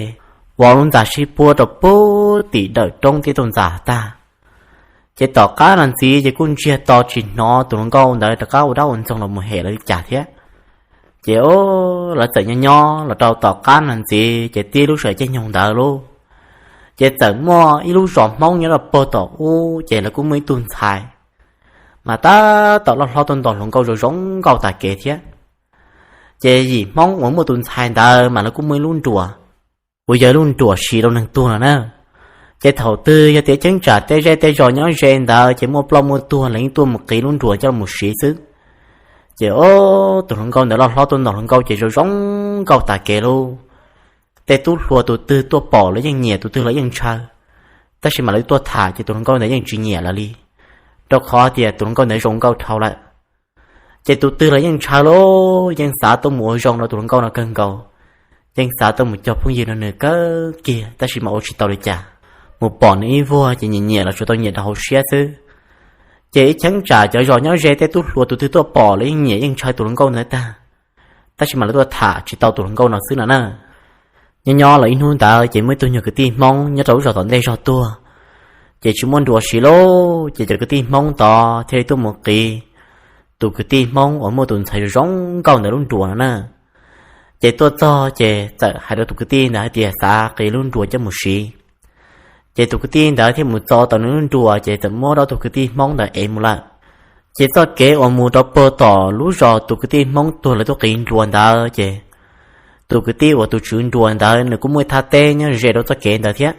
ua lub ntxa sib puab rau puag tim dawm roob tib tug ntxas tag. Ces tom qab no ntxiv ces kuj ntsiag to tsis hnov tus hluas nkauj ntawd rov qab ua dab ua ntxoog los mus hem lawv li cas thiab. Ces ub, lawv txawm nyob nyob los rau tom qab no ntxiv ces tib lub sij hawm caij nyoog ntawd lauj, ces txawm muaj ib lub zos Hmoob nyob rau puag tom ub ces lawv kuj muaj ib tug ntxhais, mas tab tom loj hlob tuaj ntaus hluas nkauj zoo zoo nkauj tas kev thiab. Ces yim Hmoob uas muaj tus ntxhais ntawd mas lawv kuj muaj ib lub nruas uas yog lub nruas siv rau neeg tuag no na. Ces thaum twg yog tias cheeb tsam tej zej tej zos nyob ze ntawd ces muaj ploj muaj tuag los yeej tuaj mus qiv lub nruas coj los siv xwb. Ces o, tus hluas nkauj ntawd loj hlob tuaj ntaus hluas nkauj ces zoo zoo nkauj tas kev lauj. Tej tub hluas tus twg tuaj pom los yeej nyiam, tus twg los yeej ntshaw. Tab sis mas lawv tuaj tham ces tus hluas nkauj ntawd yeej tsis nyiam lawv li, rau qhov tias tus hluas nkauj ntawd zoo nkauj dhau lawm. Ces tus twg los yeej ntshaw lauj, yeej xav tuaj mus ua zoo rau tus hluas nkauj no kawg nkaus, yeej xav tuaj mus cog phooj ywg rau nws kawg kiag, tab sis mas ua tsis tau li cas. Mus pom nws ib vuag ces nyiam nyiam los tsuas tau nyiam rau hauv siab xwb. Ces ib cheeb tsam cov zos nyob ze tej tub hluas tus twg tuaj pom los yeej nyiam yeej ntshaw tus hluas nkauj ntawd tag, tab sis mas lawv tuaj tham tsis tau tus hluas nkauj no xwb no na. Nyob nyob los ib hnub ntawd ces muaj ib tug nyuag kwv tij Hmoob nyob rau lub zos tom ntej zog tuag, ces tsis muaj nruas siv lauj, ces cov kwv tij Hmoob tod thiaj li tuaj mus qiv tus kwv tij Hmoob uas muaj tus ntxhais zoo zoo nkauj ntawd lub nruas no na. Ces tuaj txog ces txawm hais rau tus kwv tij ntawd hais tias xav qiv lub nruas coj mus siv. Ces tus kwv tij ntawd thiaj mus txo tau nws lub nruas ces txawm muab rau tus kwv tij Hmoob ntawd ev mus lawm. Ces txoj kev uas mus rau puag tom lub zos tus kwv tij Hmoob tuag lawv tuaj qiv nruas ntawd ces tus kwv tij uas tus tswv nruas ntawd nws kuj muaj ib thaj teb nyob ze rau txoj kev ntawd thiab.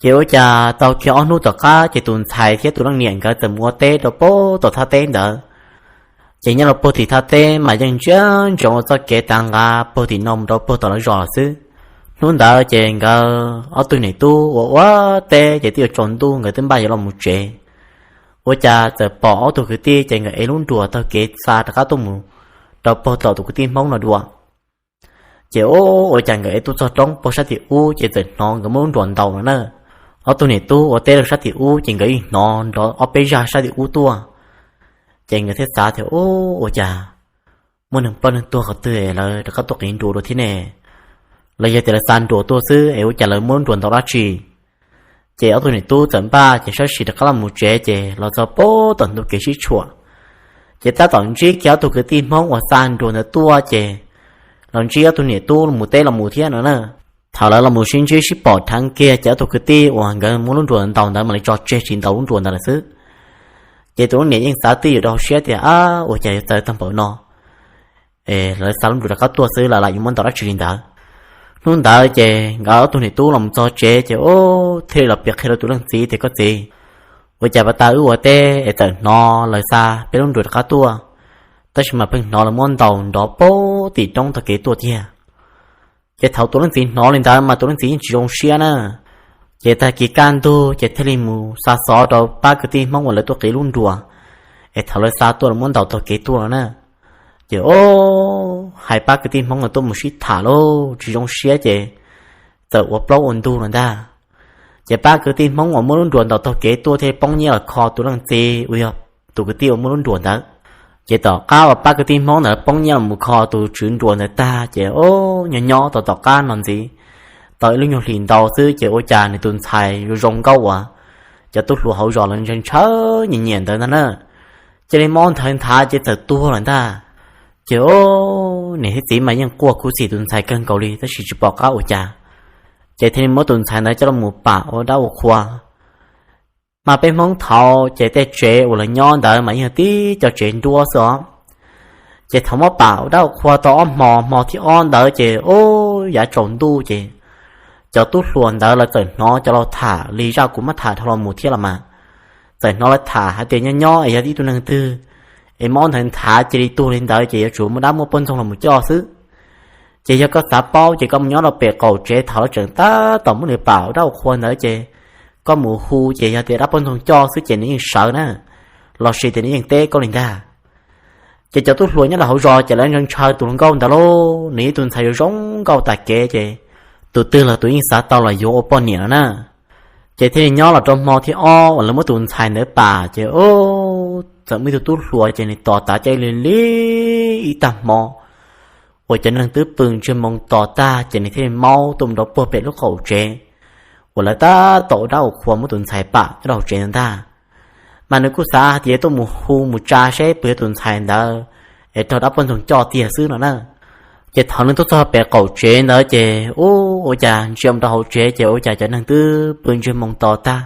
Ces ua cas tau kiag ob hnub tom qab ces tus ntxhais thiab tus leej niam nkawd txawm mus ua teb rau puag tom thaj teb ntawd. Ces nyob rau puag tim thaj teb mas yeej ntsia ntsoov ua txoj kev tav nqa puag tim no mus rau puag tom lawv zos xwb. Hnub ntawd ces nkawd ob tug niam tub ua ua teb ces twb yuav tsaus ntuj nkawd twb npaj yuav los mus tsev. Ua cas txawm pom ob tug kwv tij ces nkawd ev lub nruas taug kev xa rov qab tuaj mus rau puag tom tus kwv tij Hmoob no dua. Ces ua cas nkawd ev tuaj txog roob puag sab tim ub ces txawm hnov nkawd muab lub nruas ntaus no na. Ob tug niam tub ua teb rau sab tim ub ces nkawd yeej hnov nrov ob peb zaj sab tim ub tuaj. Ces nkawd thiaj xav tias, ua cas muaj neeg ploj neeg tuag qhov twg es lawv rov qab tuaj qiv nruas dua thiab ne? Los yog tias lawv xa nruas tuaj xwb es ua cas lawv muab lub nruas ntaus dab tsi? Ces ob tug niam tub txawm npaj ces sab sim rov qab los mus tsev ces los txog puag tom ntug kev sib tshuam. Ces tab tom ntsib kiag ob tug kwv tij Hmoob uas xa nruas ntawd tuaj ces los ntsib ob tug niam tub los mus teb los mus thiab no na. Thaum lawv los mus sib ntsib sib pom dheev kiag ces ob tug kwv tij uas nkawd muab lub nruas ntaus ntawd mam li tso tseg tsis ntaus lub nruas ntawd lawm xwb. Ces tus leej niam yeej xav twj ywm rau hauv siab tias, ab, ua cas yuav txawv tag npaum no, es lawv xa lub nruas rov qab tuaj xwb los lam yuav muab ntaus dab tsi li ntawd. Hnub ntawd ces nkawd ob tug niam tub los mus txog tsev ces thiaj li los piav qhia rau tus leej txiv tias, koj txiv, ua cas pas tas wb ua teb es txawm hnov lawv xa peb lub nruas rov qab tuaj, tab sis mas pheej hnov lawv muab ntaus nrov puag tim roob taug kev tuaj tiag. Ces thaum tus leej txiv hnov li ntawd mas tus leej txiv yeej tsis zoo siab na. Ces tag kis kaj ntug ces thiaj li mus xa xov rau pab kwv tij Hmoob uas lawv tuaj qiv lub nruas es thaum lawv xa tuaj lawv muab ntaus taug kev tuaj no na. Ces o, hais pab kwv tij Hmoob uas tuaj mus sib tham lauj, tsis zoo siab ces txawm ua plaub ua ntug no ntag. Ces pab kwv tij Hmoob uas muab lub nruas ntaus taug kev tuaj thiaj poob nyiaj los kho tus leej txiv uas yog tus kwv tij uas muaj lub nruas ntawd. Ces tom qab uas pab kwv tij Hmoob ntawd poob nyiaj los mus kho tus tswv nruas ntawd tag ces o, nyob nyob tau tom qab no ntxiv, tau ib lub nyuag hlis ntau xwb ces ua cas nws tus ntxhais zoo zoo nkauj uas cov tub hluas hauv zos lawv ntshaw ntshaw nyiam nyiam ntawd ntag na, cia li mob nthawv nthav ces txawm tuag lawm ntag. Ces o, niam thiab txiv mas yeej quaj khuv xim tus ntxhais kawg nkaus li tab sis tsis pom qab ua cas. Ces thiaj li muab tus ntxhais ntawd coj los mus pam ua dab ua qhua. Mas peb Hmoob thaud ces tej tsev uas lawv nyob ntawd mas yeej tib co tsev nruab xwb os. Ces thaum muab pam ua dab ua qhua tau ob hmo, hmo thib ob ntawd ces o, yav tsaus ntuj ces cov tub hluas ntawd lawv txawm hnov cov laus tham li zaj kuv muab tham dhau los mus thiab los mas. Txawm hnov lawv tham hais tias nyob nyob es yog ib tug neeg twg es mob nthawv nthav cia li tuag li ntawd ces yuav tsum muaj dab muaj poj ntxoog los mus coj xwb. Ces yog koj xav paub ces koj mus nyob rau pem qaum tsev thaum lawv tseem tab tom muab nws pam ua dab ua qhua ntawd ces koj mus hu ces yog tias dab poj ntxoog coj xwb ces nws yeej sawv na, los sis tias nws yeej teb koj li ntag. Ces cov tub hluas nyob rau hauv zos ces lawv ntshaw ntshaw tus hluas nkauj ntawd lauj, nws ib tug ntxhais yuav zoo nkauj tas kev ces tus twg los tus yeej xav tau los yuav ua poj niam no na. Ces thiaj li nyob los rau hmo thib ob uas lawv muab tus ntxhais ntawd pam ces o, txawm muaj ib tug tub hluas ces nws tos tav caij li li ib tag hmo uas cov neeg twb pw ntsiag moo tos tag ces nws thiaj li maub tuaj mus rau puag pem lub qaum tsev uas lawv tab tom ua dab ua qhua muab tus ntxhais pam nyob rau hauv tsev ntawd ntag. Mas nws kuj xav hais tias tuaj mus hu mus tsa seb puas yog tus ntxhais ntawd es raug dab poj ntxoog coj tiag xwb no na. Ces thaum nws tuaj txog pem qaum tsev ntawd ces ua cas ntsia mus rau hauv tsev ces ua cas cov neeg twb pw ntsiag moo tos tag,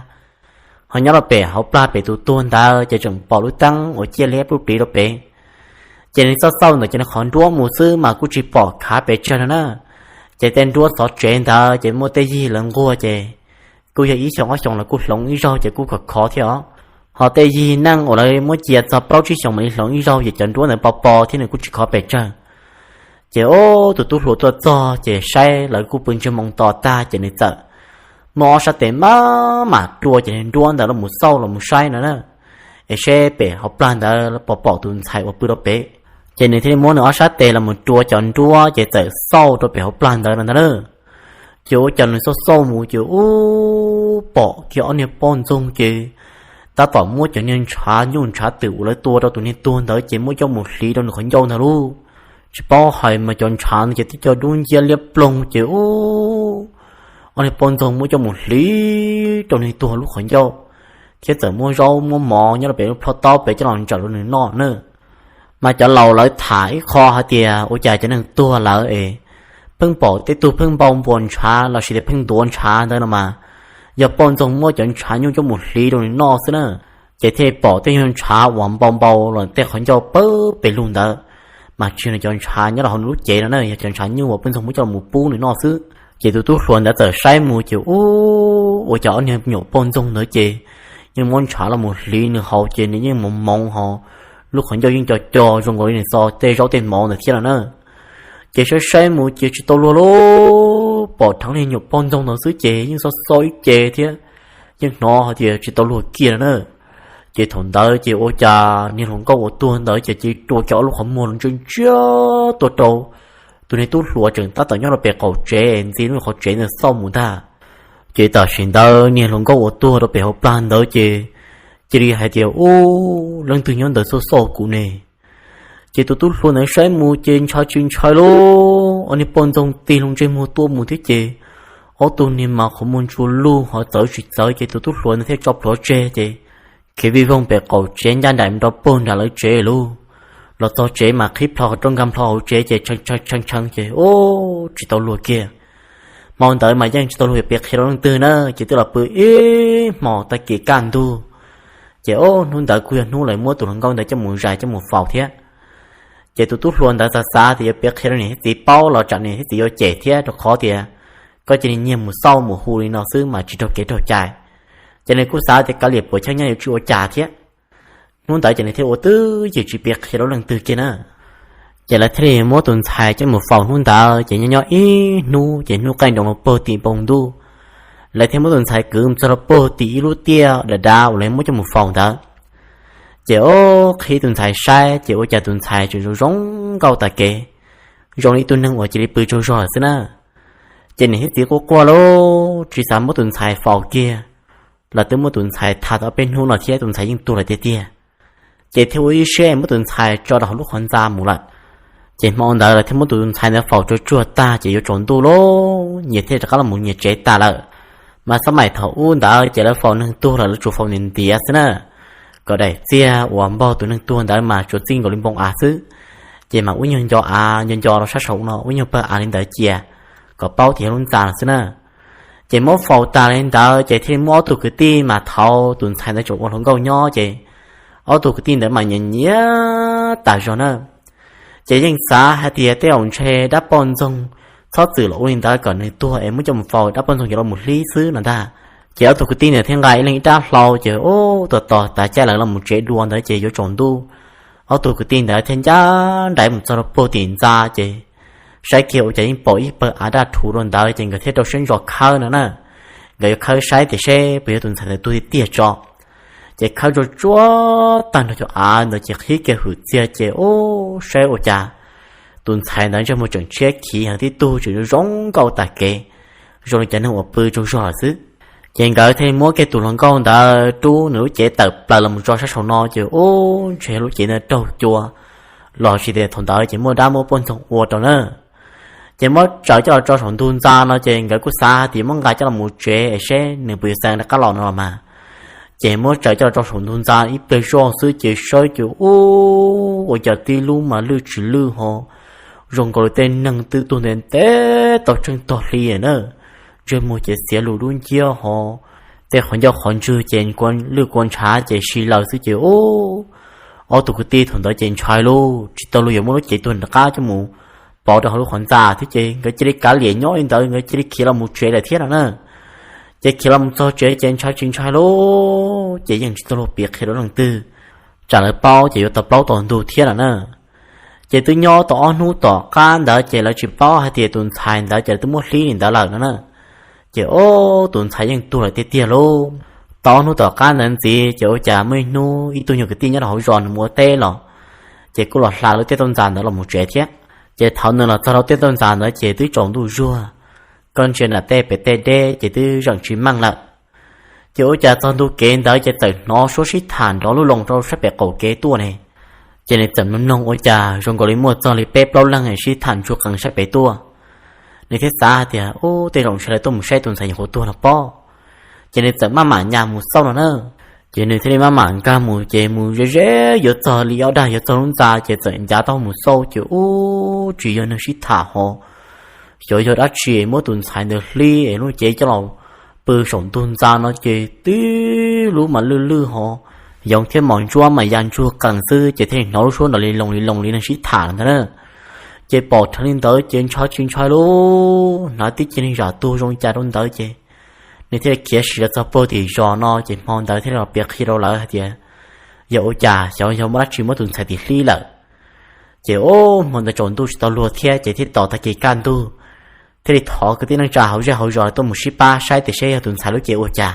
Ho nyob rau pem hauv plag pem tus tuag ntawd ces tseem pom lub teeb uas ciaj liab pluj pliv rau pem. Ces nws xauj xauj ntawm cov nws qhov nruab mus xwb mas kuj tsis pom khav pes tsawg no na. Ces tej nruab xov tsev ntawd ces muaj tej yig lawv nquag ces kuj yog ib xyoos ob xyoos lawv kuj hloov ib zaug ces kuj khov khov thiab os. Ho tej yig neej uas lawv muab cia txog plaub tsib xyoos mam li hloov ib zaug ces cov nruab ntawd pos pos thiab nws kuj tsis khov pes tsawg. Ces ub, tus tub hluas tuaj txog ces saib lawv kuj pw ntsej moo to tag ces nws txawm muab ob sab tes maj mam rua ces nruab ntawd los mus xauj los mus saib no na, es seb pem hauv plag ntawd pom pom tus ntxhais uas pw rau pem. Ces nws thiaj li muab nws ob sab tes los mus rua cov nruab ces txawm xauj rau pem hauv plag ntawd no ntag na. Ces ua cas nws xauj xauj mus ces ub, pom kiag ob niag poj ntxoog ces tab tom muab cov niag ntshav nyuj ntshav twm uas lawv tua rau tus niag tuag ntawd ces muab coj mus hliv rau nws qhov ncauj ntag lauj. Tsis paub hais mas cov ntshav ntawd ces twb cov dub nciab liab ploog ces ub, ob niag poj ntxoog muab coj mus hliv rau nws tuag lub qhov ncauj, thiab txawm muab zaub muab mov nyob rau pem lub plhaub taub pem coj los ntsawm rau nws noj na. Mas cov laus lawv tham ib qho hais tias ua cas cov neeg tuag lawm es pheej pom tej tug pheej npau npua ntshav los sis tias pheej ntuav ntshav ntawd no mas yog poj ntxoog muab cov ntshav nyuj coj mus hliv rau nws noj xwb na. Ces thiaj pom tej nyuag ntshav uas npau npau los tej qhov ncauj pawg pes lug ntawd, mas tsis yog nws cov ntshav nyob rau hauv nws lub cev no na, yog cov ntshav nyuj uas poj ntxoog muab coj los mus pub nws noj xwb. Ces tus tub hluas ntawd txawm saib mus ces ub, ua cas ob niag nyuam poj ntxoog ntawd ces yeej muab ntshav los mus hliv nws haus ces nws yeej moov moov ho lub qhov ncauj yeej co co zoo nkaus li nws txo tej zaub tej mov ntawd thiab no na. Ces saib saib mus ces tsis tau luag lauj, pom dheev niag nyuam poj ntxoog ntawd xwb ces yeej xauj xauj ib ce thiab yeej hnov hais tias tsis tau luag kiag no na. Ces thaum ntawd ces ua cas niag hluas nkauj uas tuag ntawd ces cia li rua kiag ob lub qhov muag los ntsia ntsia tuaj rau tus niag tub hluas tseem tab tom nyob rau pem qaum tsev ntxiv lub qhov tsev ntawd xauj mus ntag. Ces tam sim ntawd niag hluas nkauj uas tuag rau pem hauv plag ntawd ces cia li hais tias, Ub, leej twg nyob ntawd xauj xauj kuv ne? Ces tus tub hluas ntawd saib mus ces ntshai tsis ntshai lauj, ob niag poj ntxoog tig loo ntsej muag tuaj mus thiab ces ob tug niag mas qhov muag ntsuag lug ho txawv tsis txawv ces tus tub hluas ntawd thiaj tso plhuav tseg ces khiav vij voog pem qaum tsev ncaj nraim mus rau puag nram lawv tsev lauj. Los txog tsev mas qhib plho qhov rooj nkag nplho hauv tsev ces tshee tshee tshee ces ub, tsis tau luag kiag. Hmo ntawd mas yeej tsis tau luag yuav piav qhia rau leej twg na, ces twb los pw ib hmos tag kis kaj ntug. Ces ub, hnub ntawd kuj yog hnub lawv muab tus hluas nkauj ntawd coj mus zais coj mus faus thiab. Ces tus tub hluas ntawd xav xav tias yuav piav qhia rau niam thiab txiv paub los tsam niam thiab txiv yuav cem thiab, rau qhov tias koj cia li nyiag mus xauj mus hu li no xwb mas tsis raug kev raug cai. Ces nws kuj xav tias kav liam puas cheej nyob yuav tsis ua cas thiab. Hnub ntawd ces nws thiaj ua twj ywm tsis piav qhia rau leej twg kiag na. Ces lawv thiaj li muab tus ntxhais coj mus faus hnub ntawd ces nyob nyob ib hnub ces hnub qaij nroos rau puag tim npoo ntuj, lawv thiaj muab tus ntxhais kwv mus txog rau puag tim ib lub tiaj dav dav uas lawv muab coj mus faus ntawd. Ces ub, qhib tus ntxhais saib ces ua cas tus ntxhais tseem zoo zoo nkauj tas kev, zoo li ib tug neeg uas cia li pw tsaug zog lawm xwb na. Ces niam thiab txiv quaj quaj lauj, tsis xav muab tus ntxhais faus kiag. Lawv twb muab tus ntxhais tham tau peb hnub no thiab tus ntxhais yeej tuag lawm tiag tiag. Ces thiaj ua ib siab muab tus ntxhais tso rau hauv lub qhov ntxa mus lawm. Ces hmo ntawd lawv thiaj muab tus ntxhais ntawd faus tsuag tsuag tag ces yuav tsaus ntuj lauj, nyias thiaj rov qab los mus nyias tsev tas lawm. Mas xab maim thaum ub ntawd ces lawv faus neeg tuag lawm lawv tsuas faus ntiav ntiav xwb na, kom daim txiag uas npog tus neeg tuag ntawd mas tsuas txij nkaus li npoo av xwb. Ces mas ua ib nyuag nco av nco nco rau sab saum no, ua ib nyuag pawg av li ntawd cia, kom paub tias yog lub ntxa lawm xwb na. Ces muab faus tas li ntawd ces thiaj li muab ob tug kwv tij mas thaum tus ntxhais ntawd tseem ua hluas nkauj nyob ces ob tug kwv tij ntawd mas nyiam nyiam tas zog na. Ces yeej xav hais tias tej zaum ntshe dab poj ntxoog txhob txwm los ua li ntawd kom nws tuag es muab coj mus faus dab poj ntxoog yuav los mus hlib xwb no ntag. Ces ob tug kwv tij ntawd thiaj nqa ib leeg ib rab hlau ces ub, tos tos tav caij lawv los mus tsev dua ntawd ces yuav tsaus ntuj. Ob tug kwv tij ntawd thiaj ncaj nraim mus txog rau puag tim ntxa ces saib kiag ua cas yeej pom ib pawg av daj rhuv rau ntawd ces nkawd thiaj rau siab ntso khawb no na. Nkawd yuav khawb saib tias seb puas yog tus ntxhais ntawd tuag tiag tiag tso. Ces khawb tsuag tsuag tag nrho cov av ntawd ces qhib kiag hwm txiag ces ub, saib ua cas tus ntxhais ntawd ntsej muag tseem tshiab khiv heev, tib tug tseem zoo nkauj tas kev, zoo li cov neeg uas pw tsaug zog lawm xwb. Ces nkawd thiaj li muab kiag tus hluas nkauj ntawd rub nws lub cev tawm plaws los mus tso sab saum no ces ub, ntshe lub cev ntawd raug cua los sis tias thaum ntawd ces muaj dab muaj poj ntxoog ua rau na. Ces muab tsaws coj los tso saum ntug ntxa no ces nkawd kuj xav tias muab nqa coj los mus tsev es seb nws puas yuav xa rov qab los no los mas. Ces muab tsaws coj los tso saum ntug ntxa ib pliag zoj xwb ces saib ces ub, ua cas tib lub mas lwj tsis lwj ho, zoo nkaus li tej neeg twb tuag ntev ntev tau tsheej tog hli na. Ntsej muag ces xiav lus dub nciab ho, tej qhov ncauj qhov ntswg ces lwj kua ntshav ces si laws xwb ces ub, ob tug kwv tij thaum ntawd ces ntshai lauj, tsis tau luag yuav muab lub cev tuag rov qab coj mus pov rau hauv lub qhov ntxa thiab ces nkawd cia li kav liam nyob li ntawd, nkawd cia li khiav los mus tsev lawm thiab no na. Ces khiav los mus txog tsev ces ntshai tsis ntshai lauj, ces yeej tsis tau luag piav qhia rau leej twg, tsam lawv paub ces yuav tau plaub tau ntug thiab no na. Ces twb nyob tau ob hnub tom qab ntawd ces lawv tsis paub hais tias tus ntxhais ntawd ces lawv twb muab hlib li ntawd lawm no na. Ces ub, tus ntxhais yeej tuag lawm tiag tiag lauj. Tau ob hnub tom qab ntawd ntxiv ces ua cas muaj ib hnub ib tug nyuag kwv tij nyob rau hauv zos nws mus ua teb los, ces kuj los hla lub tej tauj ntxa ntawd los mus tsev thiab. Ces thaum nws los txog rau tej tauj ntxa ntawd ces twb tsaus ntuj zuag, koj ntsia nram tej pem tej deb ces twb zeem tsis meej lawm. Ces ua cas txog ntu kev ntawd ces txawm hnov suab sib tham nrov lub loo rau sab pem qaum kev tuaj ne. Ces nws txawm mloog mloog ua cas zoo nkaus li muaj txog li peb plaub leeg sib tham ntsuag qees sab pem tuaj. Nws thiaj xav hais tias ub, tej zaum ntshe lawv tuaj mus saib tus ntxhais nyuam qhuav tuag no pob. Ces nws txawm maj mam nyas mus xauj no na. Ces nws thiaj li maj mam nkag mus ces mus ze ze yuav txog li ob dag yuav txog lub ntxa ces txawm ncav taub hau mus xauj ces ub, tsis yog neeg sib tham ho, xyov yog dab tsi muab tus ntxhais ntawd hlib es lub cev coj los pw saum ntug ntxa no ces tib lub mas lwj lwj ho, yoov thiab mos ntsuab mas ya ntsuag qees xwb ces thiaj li hnov lub suab nrov li loo li loo li neeg sib tham ntag na. Ces pom dheev li ntawd ces ntshai tsis ntshai lauj, hnav tib ce neeg zam tuag zoo li cas rau ntawd ces nws thiaj li khiav sim los txog puag tim zos no ces hmo ntawd thiaj li los piav qhia rau lawv hais tias yog ua cas xyov yog muaj dab tsi muab tus ntxhais tim hlib lawm. Ces ub, hmo ntawd tsaus ntuj tsis tau luag thiab ces thiaj tos tag kis kaj ntug, thiaj li thov kwv tij neej tsa hauv zej hauv zos tuaj mus sib pab saib tias seb yog tus ntxhais lub cev ua cas.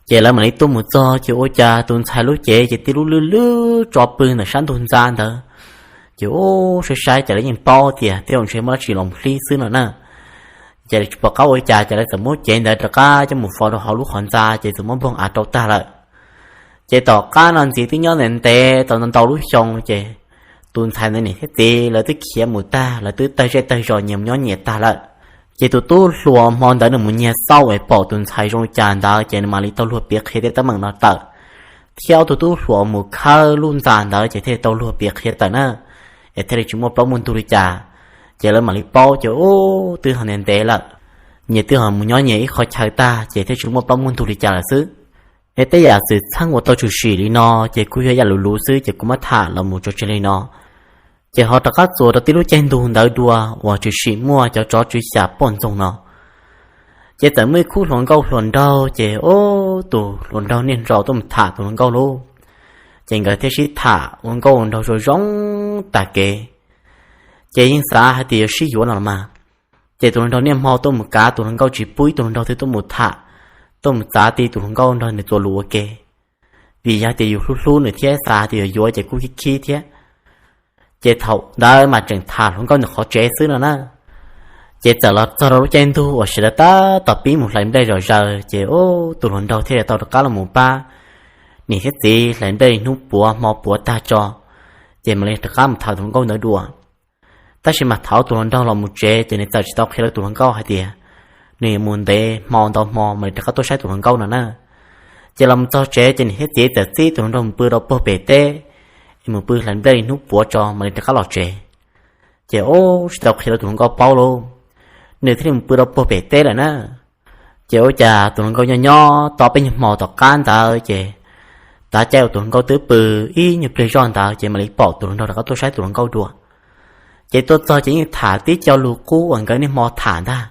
Ces lawv mam li tuaj mus txog ces ua cas tus ntxhais lub cev ces tib lub lwj lwj tso pw ntawm sab ntug ntxa ntawd. Ces ub, saib saib ces lawv yeej paub tias tej zaum ntshe muaj dab tsi los hlib xwb no na. Ces lawv tsis pom qab ua cas ces lawv txawm muab cev ntawd rov qab coj mus faus rau hauv lub qhov ntxa ces txawm muab npog av rau tag lawm. Ces tom qab no ntxiv twb nyob ntev ntev tau ntau ntau lub xyoo ces tus ntxhais ntawd niam thiab txiv lawv twb khiav mus tag, lawv twb tawg zej tawg zos nyias mus nyob nyias tag lawm. Ces tus tub hluas hmo ntawd nws mus nyiag xauj es pom tus ntxhais zoo li cas ntawd ces nws mam li tau luag piav qhia tej teeb meem no tawm, thiab ob tug tub hluas mus khawb lub ntxa ntawd ces thiaj li tau luag piav qhia tawm na, es thiaj li tsis muaj plaub muaj ntug li cas. Ces lawv mam li paub ces ub, twb ho ntev ntev lawm, nyias twb ho mus nyob nyias ib qhov chaw tag ces thiaj tsis muaj plaub muaj ntug li cas lawm xwb. Es tej yam xwm txheej uas tau tshwm sim li no ces kuj yog ib yam luv luv xwb ces kuv muab tham los mus tso tseg li no. Ces ho rov qab txuas rau tib lub caij ntuj ntawd dua uas tshwm sim muaj cov tsov tswv xyas poj ntxoog no. Ces txawm muaj ib khub hluas nkauj hluas nraug ces ub, tus hluas nraug niaj nraus tuaj mus tham tus hluas nkauj lauj. Ces nkawd thiaj sib tham ua nkauj ua nraug zoo zoo tag kev. Ces yeej xav hais tias yuav sib yuav no los mas. Ces tus hluas nraug niaj hmo tuaj mus kav tus hluas nkauj tsis pub ib tug hluas nraug twg tuaj mus tham, tuaj mus txav ti tus hluas nkauj nrog nws txuas lus ua ke. Vim yog tias yus hlub hlub nws thiab xav tias yuav yuav ces kuj khib khib thiab. Ces thaum ntawd mas tseem tham hluas nkauj ntawm qhov tsev xwb no na. Ces txawm los txog rau lub caij ntuj uas sawv daws tab tom pib mus hlais nplej zom zaws ces ub, tus hluas nraug thiaj li tau rov qab los mus pab niam thiab txiv hlais nplej li hnub puav hmo puav tag tso, ces mam li rov qab mus tham tus hluas nkauj ntawd dua. Tab sis mas thaum tus hluas nraug los mus tsev ces nws txawm tsis tau qhia rau tus hluas nkauj hais tias nws yuav mus ntev hmo ntau hmo mam li rov qab tuaj saib tus hluas nkauj no na. Ces los mus txog tsev ces niam thiab txiv txawm txib tus hluas nraug mus pw rau puag pem teb, es mus pw hlais nplej li hnub puav tso mam li rov qab los tsev. Ces ub, tsis tau qhia rau tus hluas nkauj paub lauj, nws thiaj li mus pw rau puag pem teb lawm na. Ces ua cas tus hluas nkauj nyob nyob tau peb nyuag hmo tom qab ntawd ces tav caij uas tus hluas nkauj twb pw ib nyuag pliag zoj ntawd ces mam li pom tus hluas nraug rov qab tuaj saib tus hluas nkauj dua. Ces tuaj txog ces yeej tham tib co lus qub uas nkawd niaj hmo tham ntag.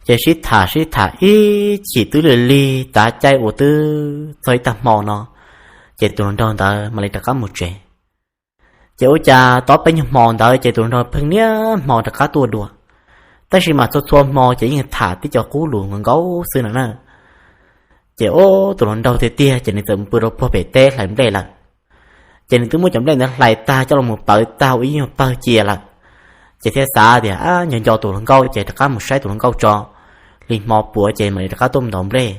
Ces sib tham sib tham ib chim twb lig lig tav caij uas twb txog ib tag hmo no, ces tus hluas nraug ntawd mam li rov qab mus tsev. Ces ua cas tau peb nyuag hmo ntawd ces tus hluas nraug pheej niaj hmo rov qab tuaj dua, tab sis mas txhua txhua hmo ces yeej tham tib co qub lus nkaus nkaus xwb no na. Ces ub, tus hluas nraug tiag tiag ces nws txawm mus pw rau puag pem teb hlais nplej lawm. Ces nws twb muab cov nplej ntawd hlais tag coj los mus pawv tag ua ib nyuag pawg cia lawm. Ces thiaj xav tias nco nco tus hluas nkauj ces rov qab mus saib tus hluas nkauj tso, li hmo puav ces mam li rov qab tuaj mus ntaus nplej.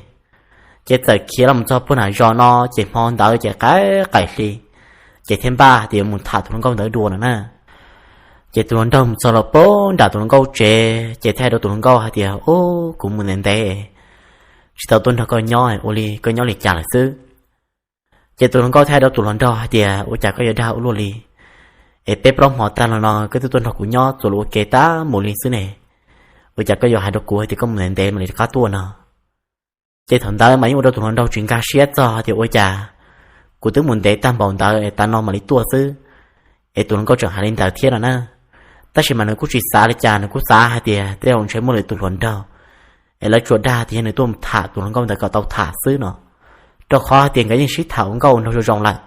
Ces txawm khiav los mus txog puag nram zos no ces hmo ntawd ces qaim qaim hli, ces thiaj npaj hais tias yuav mus tham tus hluas nkauj ntawd dua no na. Ces tus hluas nraug mus txog los puag nram tus hluas nkauj tsev ces thiaj hais rau tus hluas nkauj hais tias, Ub, kuv mus ntev ntev, tsis tau tuaj nrog koj nyob, ua li koj nyob li cas lawm xwb? Ces tus hluas nkauj thiaj hais rau tus hluas nraug hais tias, Ua cas koj yuav dag ua luaj li? Es peb plaub hmo tag los no koj twb tuaj nrog kuv nyob txuas lus ua ke tag mus li xwb ne. Ua cas koj yuav hais rau kuv hais tias koj mus ntev ntev mam li rov qab tuaj no? Ces thaum ntawd mas yeej ua rau tus hluas nraug tsis nkag siab txog tias ua cas kuv twb mus ntev tag npaum ntawd es tav no mam li tuaj xwb, es tus hluas nkauj tseem hais li ntawd thiab no na. Tab sis mas nws kuj tsis xav li cas, nws kuj xav hais tias tej zaum ntshe muaj lwm tus hluas nraug es lawv tsuas dag tias yog nws tuaj mus tham tus hluas nkauj ntawd kom tau tham xwb no, rau qhov hais tias nkawd yeej sib tham ua nkauj ua nraug zoo zoo lawm,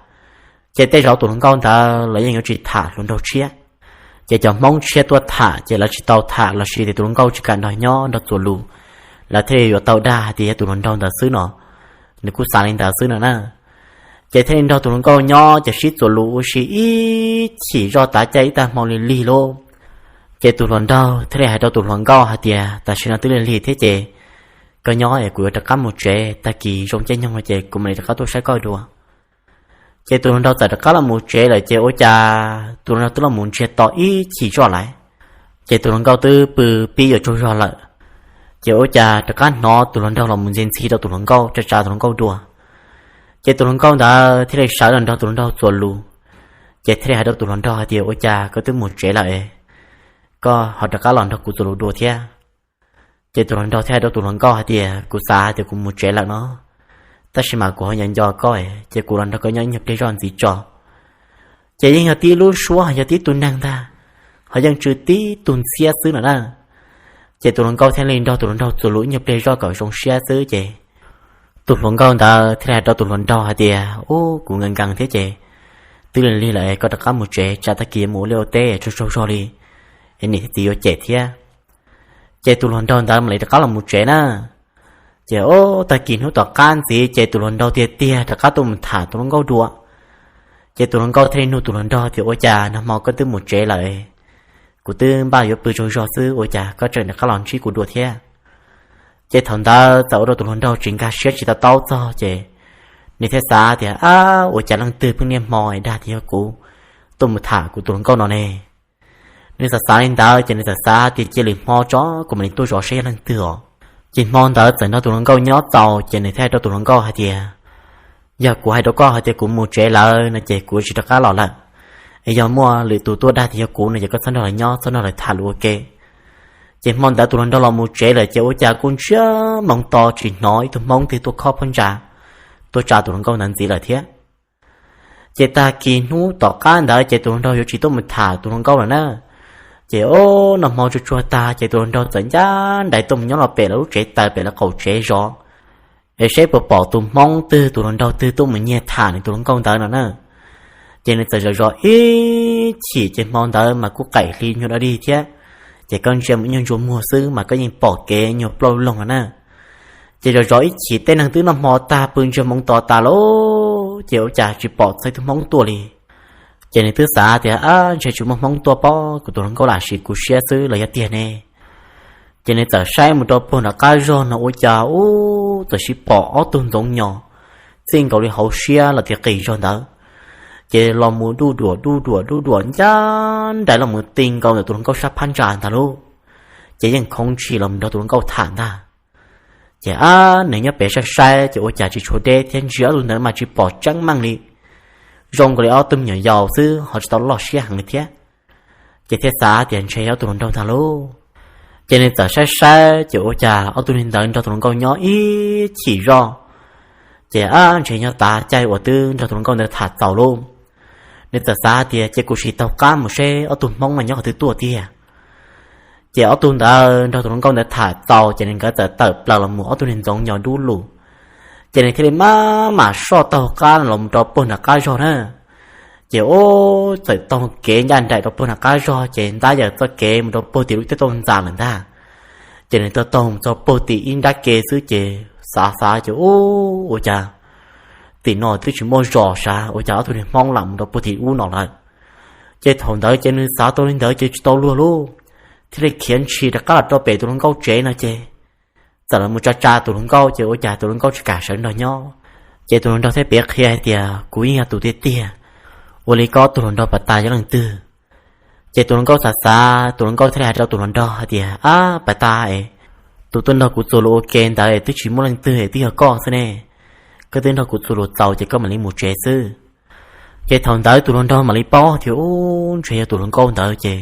ces tej zaum tus hluas nkauj ntawd los yeej yuav tsis tham hluas nraug tshiab. Ces cov Hmoob tshiab tuaj tham ces lawv tsis tau tham los sis tias tus hluas nkauj tsis kam nrog nyob nrog Txuas Lus, lawv thiaj li yuav tau dag tias yog tus hluas nraug ntawd xwb no. Nws kuj xav li ntawd xwb no na. Ces thiaj li nrog tus hluas nkauj nyob ces sib Txuas Lus ua si ib chim zoj tav caij ib tag hmo li lig lauj. Ces tus hluas nraug thiaj li hais rau tus hluas nkauj hais tias tam sim no twb lig lig thiab ces koj nyob es kuv yuav rov qab mus tsev, tag kis zoo caij nyoog no ces kuv mam li rov qab tuaj saib koj dua. Ces tus hluas nraug txawm rov qab los mus tsev lawm ces ua cas tus hluas nraug twb los mus ntsiag to ib chim zoj lawm. Ces tus hluas nkauj twb pw pib yuav tsaug zog lawm. Ces ua cas rov qab hnov tus hluas nraug los mus ntxhi ntxhi rau tus hluas nkauj, tsa tsa tus hluas nkauj dua. Ces tus hluas nkauj ntawd thiaj li sawv los nrog tus hluas nraug Txuas Lus, ces thiaj li hais rau tus hluas nraug hais tias ua cas koj twb mus tsev lawm, koj ho rov qab los nrog kuv Txuas Lus dua thiab? Ces tus hluas nraug thiaj hais rau tus hluas nkauj hais tias kuv xav tias kuv mus tsev lawm no, tab sis mas kuv ho nco nco koj, ces kuv los nrog koj nyob ib nyuag pliag zoj ntxiv tso. Ces yeej yog tib lub suab, yog tib tug neeg ntag, ho yeej tsw tib tug ntxhiab xwb no na. Ces tus hluas nkauj thiaj li nrog tus hluas nraug Txuas Lus ib nyuag pliag zoj kom zoo siab xwb ces tus hluas nkauj ntawd thiaj li hais rau tus hluas nraug hais tias ub, kuv nkees nkees thiab ces twb lig lig lawm, koj rov qab mus tsev, tsam tag kis mus ua liaj ua teb tsaug tsaug zog li es niam thiab txiv yuav cem thiab. Ces tus hluas nraug ntawd mam li rov qab los mus tsev na. Ces ub, tag kis hnub tom qab ntxiv ces tus hluas nraug tiag tiag rov qab tuaj mus tham tus hluas nkauj dua. Ces tus hluas nkauj thiaj li nug tus hluas nraug tias ua cas nag hmo koj twb mus tsev lawm, kuv twb npaj yuav pw tsaug zog xwb ua cas koj tseem rov qab los ntsib kuv dua thiab? Ces thaum ntawd txawm ua rau tus hluas nraug tsis nkag siab tsis to taub txog ces nws thiaj xav tias ab, ua cas leej twg pheej niaj hmo dag tias yog kuv tuaj mus tham kuv tus hluas nkauj no ne? Nws xav xav li ntawd ces nws txawm xav tias cia lwm hmo tso kuv mam li tuaj zov saib yog leej twg os. Ces hmo ntawd txawm nrog tus hluas nkauj nyob txaus ces nws thiaj hais rau tus hluas nkauj hais tias yog kuv hais rau koj hais tias kuv mus tsev lawm no ces kuv tsis rov qab los lawm. Es yog muaj lwm tus tuaj dag tias yog kuv no ces koj txhob nrog lawv nyob, txhob nrog lawv tham lus ua ke. Ces hmo ntawd tus hluas nraug los mus tsev lawm ces ua cas kuj ntsiag hmoov to tsis hnov ib tug hmoob twg tuaj khob phab ntsa tuaj tsa tus hluas nkauj ntawd ntxiv lawm thiab. Ces tag kis hnub tom qab ntawd ces tus hluas nraug yuav tsis tuaj mus tham tus hluas nkauj lawm na. Ces ub, noj hmo tsuag tsuag tag ces tus hluas nraug txawm ncaj nraim tuaj mus nyob los pem lawv lub tsev taws pem lawv qaum tsev zov es saib puas pom tus hmoob twg tus hluas nraug twg tuaj mus nyiag tham nws tus hluas nkauj ntawd no na. Ces nws txawm zov zov ib chim ces hmo ntawd mas kuj qaim hli nyuag dog dig thiab, ces koj ntsia mus nyuag ntsuas muag xwb mas koj yeej pom kev nyuag plaub loog no na. Ces zov zov ib chim tej neeg twb noj hmo tag pw ntsiag hmoov to tas lawm ces ua cas tsis pom txog ib tug hmoob tuaj li. Ces nws twb xav tias ab, ntshe tsis muaj hmoob tuaj pob, kuv tus hluas nkauj lam sim kuv siab xwb los yog tiag ne. Ces nws txawm saib mus rau puag nram qab zog no ua cas ub, txawm sis pom ob tug ntxoov nyos txij nkaus li hauv siab los tias qis zog ntawd, ces los mus duj duam duj duam duj duam ncaj nraim los mus ti nkaus ntawm tus hluas nkauj sab phab ntsa ntag lauj. Ces yeej khoov ntshis los nrog tus hluas nkauj tham ntag. Ces ab, nws nyob pem saib saib ces ua cas tsis tshuav deb thiab, ntsia ob tug ntawd mas tsis pom tseeb meej li, zoo nkaus li ob tug me nyuam yaus xwb ho tsis tau loj siab heev li thiab. Ces thiaj xav tias ntshe yog ob tug hluas nraug ntag lauj. Ces nws txawm saib saib ces ua cas ob tug ntawd nrog tus hluas nkauj nyob ib chim zoj. Ces ab, ntshe nyob tav caij uas twb nrog tus hluas nkauj ntawd tham txaus lauj. Nws txawm xav tias cia kuv sim taug qab mus seb ob tug hmoob no nyob qhov twg tuaj tiag. Ces ob tug ntawd nrog tus hluas nkauj ntawd tham txaus ces nkawd txawm tawm plaws los mus ob tug niag ntxoov nyos dub lug. Ces nws thiaj li maj mam soj taug qab los mus rau puag nram qab zog na. Ces ub, txawm taug kev ncaj nraim rau puag nram qab zog ces ntab yawm txoj kev mus rau puag tim lub teb tauj ntxas lawm ntag. Ces nws taug taug mus txog puag tim ib nrab ke xwb ces xav xav ces ub, ua cas tim no twb tsis muaj zos sav, ua cas ob tug niag hmoob lam mus rau puag tim ub no lawm. Ces thaum ntawd ces nws xav tau li ntawd ces tsis tau luag lauj, thiaj li khiav ntshis rov qab los rau pem tus hluas nkauj tsev no ces txawm los mus tsa tsa tus hluas nkauj ces ua cas tus hluas nkauj tsis kam sawv nrog nyob. Ces tus hluas nraug thiaj piav qhia hais tias kuv yeej yog tus tiag tiag, ua li koj tus hluas nraug pas tas yog leej twg? Ces tus hluas nkauj xav xav, tus hluas nkauj thiaj li hais rau tus hluas nraug hais tias ab, pas tas es tus tuaj nrog kuv txuas lus ua ke ntawd es twb tsis muaj leej twg es twb yog koj xwb ne. Koj twb nrog kuv txuas lus txaus ces koj mam li mus tsev xwb. Ces thaum ntawd tus hluas nraug mam li paub tias ub, ntshe yog tus hluas nkauj ntawd ces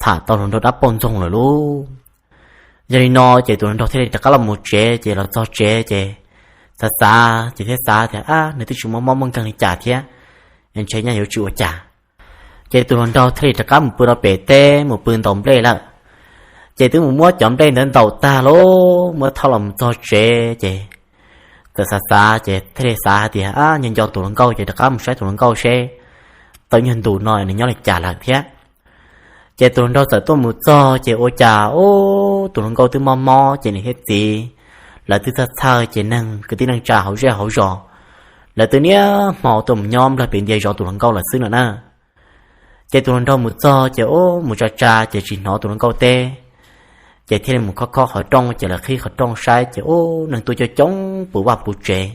tham tau hluas nraug dab poj ntxoog lawm lauj. Yog li no ces tus hluas nraug thiaj li rov qab los mus tsev, ces los txog tsev ces xav xav ces thiaj xav tias, ab, nws twb tsis muaj mob muaj nkeeg li cas thiab, ntshe nyaj yuav tsis ua cas. Ces tus hluas nraug thiaj li rov qab mus pw rau pem teb mus pw ntaus nplej lawm. Ces twb mus muab cov nplej ntawd ntaus tag lawm, muab thauj los mus txog tsev ces txawm xav xav ces thiaj li xav hais tias, ab, nco nco tus hluas nkauj ces rov qab mus saib tus hluas nkauj seb tau nyuag ntus no nws nyob li cas lawm thiab. Ces tus hluas nraug txawm tuaj mus txog ces ua cas, ub, tus hluas nkauj twb mob mob ces niam thiab txiv lawv twb txhawj txhawj ces neeg kwv tij neej tsa hauv zej hauv zos lawv twb niaj hmo tuaj mus nyob nplawg pem ntia zov tus hluas nkauj lawm xwb no na. Ces tus hluas nraug mus txog ces ub, mus tsa tsa ces tsis hnov tus hluas nkauj teb. Ces thiaj li mus khob khob qhov rooj, ces lawv qhib qhov rooj saib ces ub, neeg tuaj coob coob puv vaj puv tsev.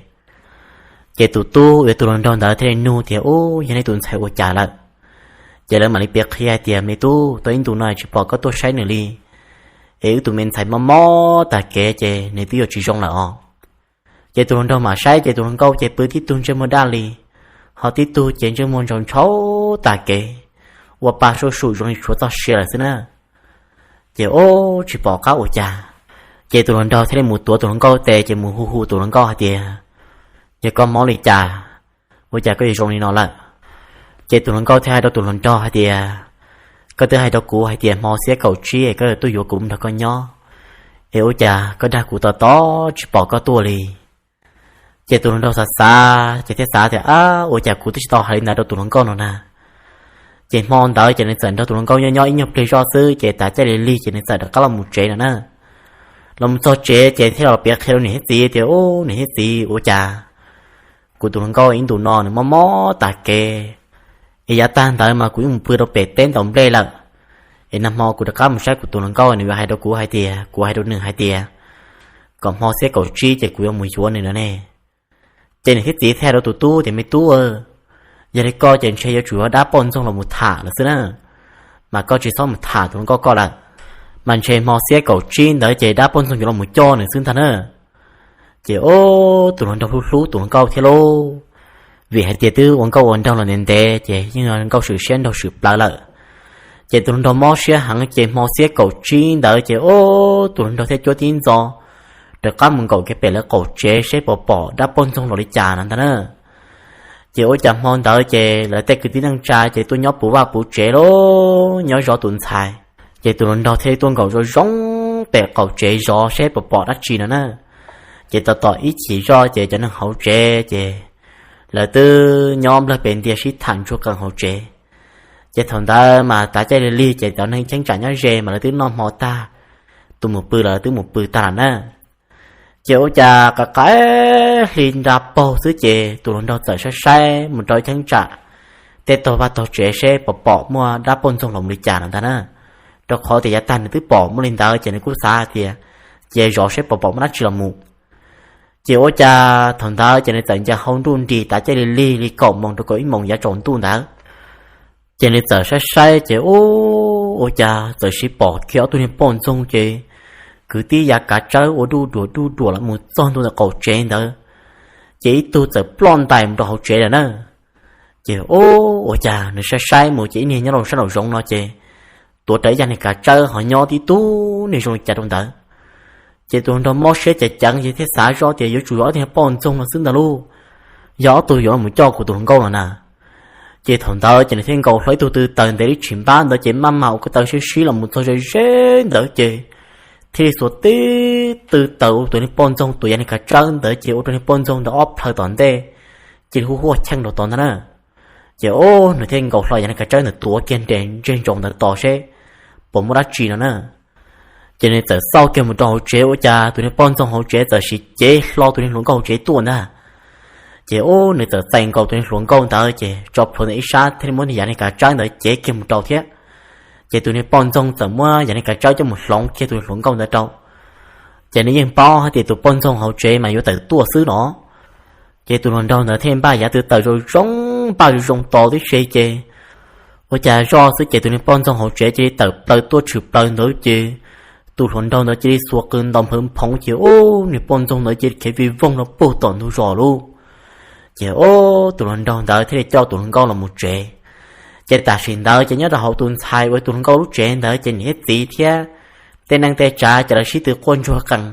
Ces tus tub uas yog tus hluas nraug ntawd thiaj li nug tias, ub, yog nej tus ntxhais ua cas lawm? Ces lawv mam li piav qhia hais tias, me tub, tau ib ntus no tsis pom koj tuaj saib nws li, es wb tus me ntxhais mob mob tag kev ces nws twb yuav tsis zoo lawm os. Ces tus hluas nraug mam saib ces tus hluas nkauj ces pw tib tug ntsej muag daj li, ho tib tug ces ntsej muag ntsau ntshau tag kev, ua pa suj sum zoo li tshuav txoj sia lawm xwb na. Ces ub, tsis pom qab ua cas. Ces tus hluas nraug thiaj li mus tuav tus hluas nkauj tes ces mus hu hu tus hluas nkauj hais tias, yog koj mob li cas, ua cas koj yuav zoo li no lawm? Ces tus hluas nkauj thiaj hais rau tus hluas nraug hais tias, koj twb hais rau kuv hais tias hmo xiab kaum tsib es koj yuav tuaj yuav kuv mus nrog koj nyob, es ua cas koj dag kuv tos tos tsis pom koj tuaj li? Ces tus hluas nraug xav xav ces thiaj xav tias, ab, ua cas kuv twb tsis tau hais li ntawd rau tus hluas nkauj no na. Ces hmo ntawd ces nws txawm nrog tus hluas nkauj nyob nyob ib nyuag pliag zoj xwb ces tav caij li lig ces nws txawm rov qab los mus tsev no na. Los mus txog tsev ces thiaj los piav qhia rau niam thiab txiv tias, ub, niam thiab txiv, ua cas kuv tus hluas nkauj ib ntus no nws mob mob tag kev, es yav tag ntawd mas kuv yeej mus pw rau pem teb ntaus nplej lawm, es nag hmo kuv rov qab mus saib kuv tus hluas nkauj nws yuav hais rau kuv hais tias, kuv hais rau nws hais tias kom hmo xiab kaum tsib ces kuv yuav mus yuav nws no ne. Ces niam thiab txiv thiaj hais rau tus tub tias, me tub, yog li koj ces ntshe yuav tsum yuav dab poj ntxoog los mus tham lawm xwb na, mas koj tsis txhob mus tham tus hluas nkauj koj lawm, mas ntshe hmo xiab kaum tsib ntawd ces dab poj ntxoog yuav los mus coj nws xwb ntag na. Ces ub, tus hluas nraug hlub hlub tus hluas nkauj thiab lauj, vim hais tias twb ua nkauj ua nraug los ntev ntev ces yeej nkauj swm siab nraug swm plawv lawm. Ces tus hluas nraug mob siab heev ces hmo xiab kaum tsib ntawd ces ub, tus hluas nraug thiaj cuab tib ntxov rov qab mus nkaum kiag pem lawv qaum tsev seb puas pom dab poj ntxoog los li cas no ntag na. Ces ua cas hmo ntawd ces lawv tej kwv tij neej tsa ces tuaj nyob puv vaj puv tsev lauj, nyob zov tus ntxhais. Ces tus hluas nraug thiaj li tuaj nkaum zoo zoo pem qaum tsev zov seb puas pom dab tsi no na. Ces tos tos ib chim zoj ces cov neeg hauv tsev ces lawv twb nyob nplawg pem ntiag sib tham ntsuag qees hauv tsev. Ces thaum ntawd mas tav caij li lig ces cov neeg cheeb tsam nyob ze mas lawv twb noj hmo tag, tus mus pw los lawv twb mus pw tag lawm na. Ces ua cas qav qav hli nra paug xwb ces tus hluas nraug txawm saib saib mus rau cheeb tsam tej tog vaj tog tsev seb puas pom muaj dab poj ntxoog los mus li cas no ntag na. Rau qhov tias yav tag nws twb pom muaj li ntawd ces nws kuj xav hais tias cia zov seb puas pom muaj dab tsi los mus. Ces ua cas thaum ntawd ces nws txawm ncaws hau nruj nris tav caij li lig li kaum moos rau kaum ib moos yav tsaus ntuj ntawd. Ces nws txawm saib saib ces ub, ua cas txawm sib pom kiag ob tug niag poj ntxoog ces kwv tib yav kav tsawb ua duj duam duj duam los mus txog ntua ntawm qaum tsev ntawd, ces ib tug txawm ploj ntais mus rau hauv tsev lawm na. Ces ub, ua cas nws saib saib mus ces ib niag nyob rau sab nraum zoov no ces tuav rawv ib yag niag kav tsawb ho nyob tib tug niag zoo li cas rau ntawd. Ces tus hluas nraug mob siab ceev ceev ces thiaj xav zoj tias yuav tsum yog ob tug niag poj ntxoog no xwb ntag lauj, yog ob tug yuav los coj kuv tus hluas nkauj no na. Ces thaum ntawd ces nws thiaj nkaus hlo ib tug tw taws ntev li tshis npab ntawd ces maj mam ua ko taw sib sib los mus txog ze ze ntawd ces thiaj li xuas tib tw taws ua tus niag poj ntxoog tuav yav niag kav tsawb ntawd ces ua rau niag poj ntxoog ntawd ob plhaw tom ntej cia li huaj huaj cheej rau tod ntag na. Ces ub, nws thiaj nkaus hlo yav niag kav tsawb ntawd tuav kiag nres ntseg ntsoov ntawd tos seb puas muaj dab tsi no na. Ces nws txawm xauj kiag mus rau hauv tsev ua cas tus niag poj ntxoog hauv tsev txawm siv cev hlo tus niag hluas nkauj hauv tsev tuaj ntag. Ces ub, nws txawm txais nkaus tus niag hluas nkauj ntawd ces tso plhuav ntawm ib sab thiaj li muab yav niag kav tsawb ntawd cev kiag mus rau thiab. Ces tus niag poj ntxoog txawm muab yav niag kav tsawb coj mus hloov kiag tus niag hluas nkauj ntawd rau. Ces nws yeej paub hais tias tus poj ntxoog hauv tsev mas yuav tawm tuaj xwb no. Ces tus hluas nraug ntawd thiaj npaj yav tw taws zoo zoo, npaj zoo zoo tos tib si ces ua cas zoj xwb ces tus niag poj ntxoog hauv tsev cia li tawm plaws tuaj tshwm plaws ntawd ces tus hluas nraug ntawd cia li xuas qws ntaus nphawv nphoov ces ub, niag poj ntxoog ntawd cia li khiav vij voog rau puag tom ntug zos lauj. Ces ub, tus hluas nraug ntawd thiaj li coj tus hluas nkauj los mus tsev. Ces tam sim ntawd ces nyob rau hauv tus ntxhais uas tus hluas nkauj lub tsev ntawd ces niam thiab txiv thiab tej neej tej tsav ces lawv sib tw quaj ntsuag qees.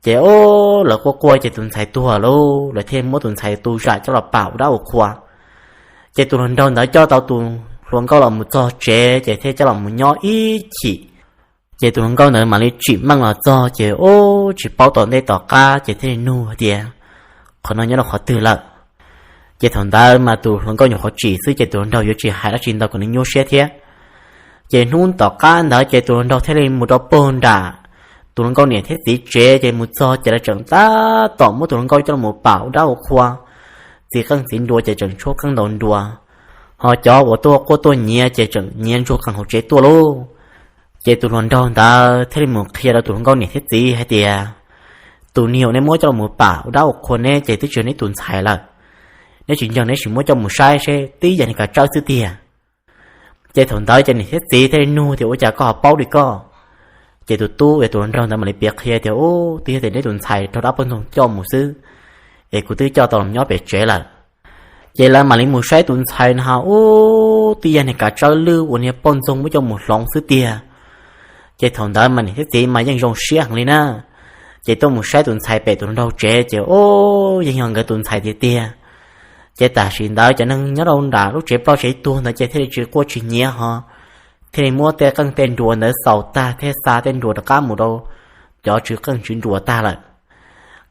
Ces ob lawv quaj quaj ces tus ntxhais tuag lauj, lawv thiaj muab tus ntxhais tu zam coj los pam ua dab ua qhua. Ces tus hluas nraug ntawd coj tau tus hluas nkauj los mus txog tsev ces thiaj coj los mus nyob ib chim. Ces tus hluas nkauj ntawd mam li tsim meej los txog ces ub tsis paub tom ntej tom qab ces thiaj li nug tias, qhov no nyob rau qhov twg lawm? Ces thaum ntawd mas tus hluas nkauj nyuam qhuav tsim xwb ces tus hluas nraug yuav tsis hais dab tsi ntau kom nws nyuaj siab thiab. Ces hnub tom qab ntawd ces tus hluas nraug thiaj li mus rau puag nram tus hluas nkauj niam thiab txiv tsev ces mus txog ces lawv tseem tab tom muab tus hluas nkauj coj los pam ua dab ua qhua. Txiv qeej txiv nruas ces tseem tshuab qeej ntaus nruas, ho cov uas tuaj quaj tuaj nyiav ces tseem nyiav ntsuag qees hauv tsev tuaj lauj. Ces tus hluas nraug ntawd thiaj li mus qhia rau tus hluas nkauj niam thiab txiv hais tias, tus niag uas nej muab coj los pam ua dab ua qhua ne ces twb tsis yog neb tus ntxhais lawm. Neb tsis ntseeg neb sim muab coj mus saib seb twb yog niag kav tsawb xwb tiag. Ces thaum ntawd ces niam thiab txiv thiaj li nug tias, ua cas koj ho paub li koj? Ces tus tub es tus hluas nraug ntawd mam li piav qhia tias, ub, twb yog tias neb tus ntxhais raug dab poj ntxoog coj mus xwb, es kuv twb coj tau los nyob pem tsev lawm. Ces lawv mam li mus saib tus ntxhais no, ub, twb yog niag kav tsawb lwj uas niag poj ntxoog muab coj mus hloov xwb tiag. Ces thaum ntawd mas niam thiab txiv mas yeej zoo siab heev li na. Ces tuaj mus saib tus ntxhais pem tus hluas nraug tsev ces ub, yeej yog nkawd tus ntxhais tiag tiag. Ces tam sim ntawd cov neeg nyob rau nram lub tsev ploj tsev tuag ntawd ces thiaj li tsis quaj tsis nyiav ho thiaj li muab tej qeej tej nruas ntawd xaus tag thiab xa tej nruas rov qab mus rau cov tswv qeej tswv nruas tag lawm.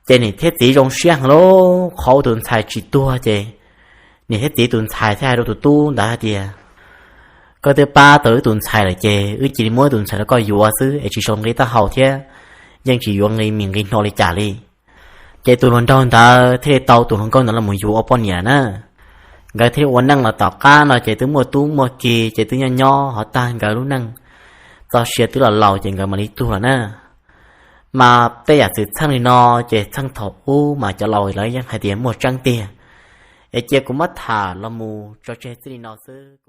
Ces niam thiab txiv zoo siab heev lauj, qhov uas tus ntxhais tsis tuag ces niam thiab txiv tus ntxhais thiaj hais rau tus tub ntawd hais tias, koj twb pab tau wb tus ntxhais lawm ces wb cia li muab wb tus ntxhais rau koj yuav xwb es tsis sau nqi taub hau thiab yeej tsis yuav nqi mis nqi hno li cas li. Ces tus hluas nraug ntawd thiaj li tau tus hluas nkauj ntawd los mus yuav ua poj niam na. Nkawd thiaj li ua neej los tom qab no ces twb muaj tub muaj ki ces twb nyob nyob ho tag nkawd lub neej txoj sia twb los laus ces nkawd mam li tuag lawm na. Mas tej yam txwm txheej li no ces txheej thaum ub mas cov laus lawv yeej hais tias muaj tseeb tiag. Es cia kuv muab tham los mus tso tseg txij li no xwb.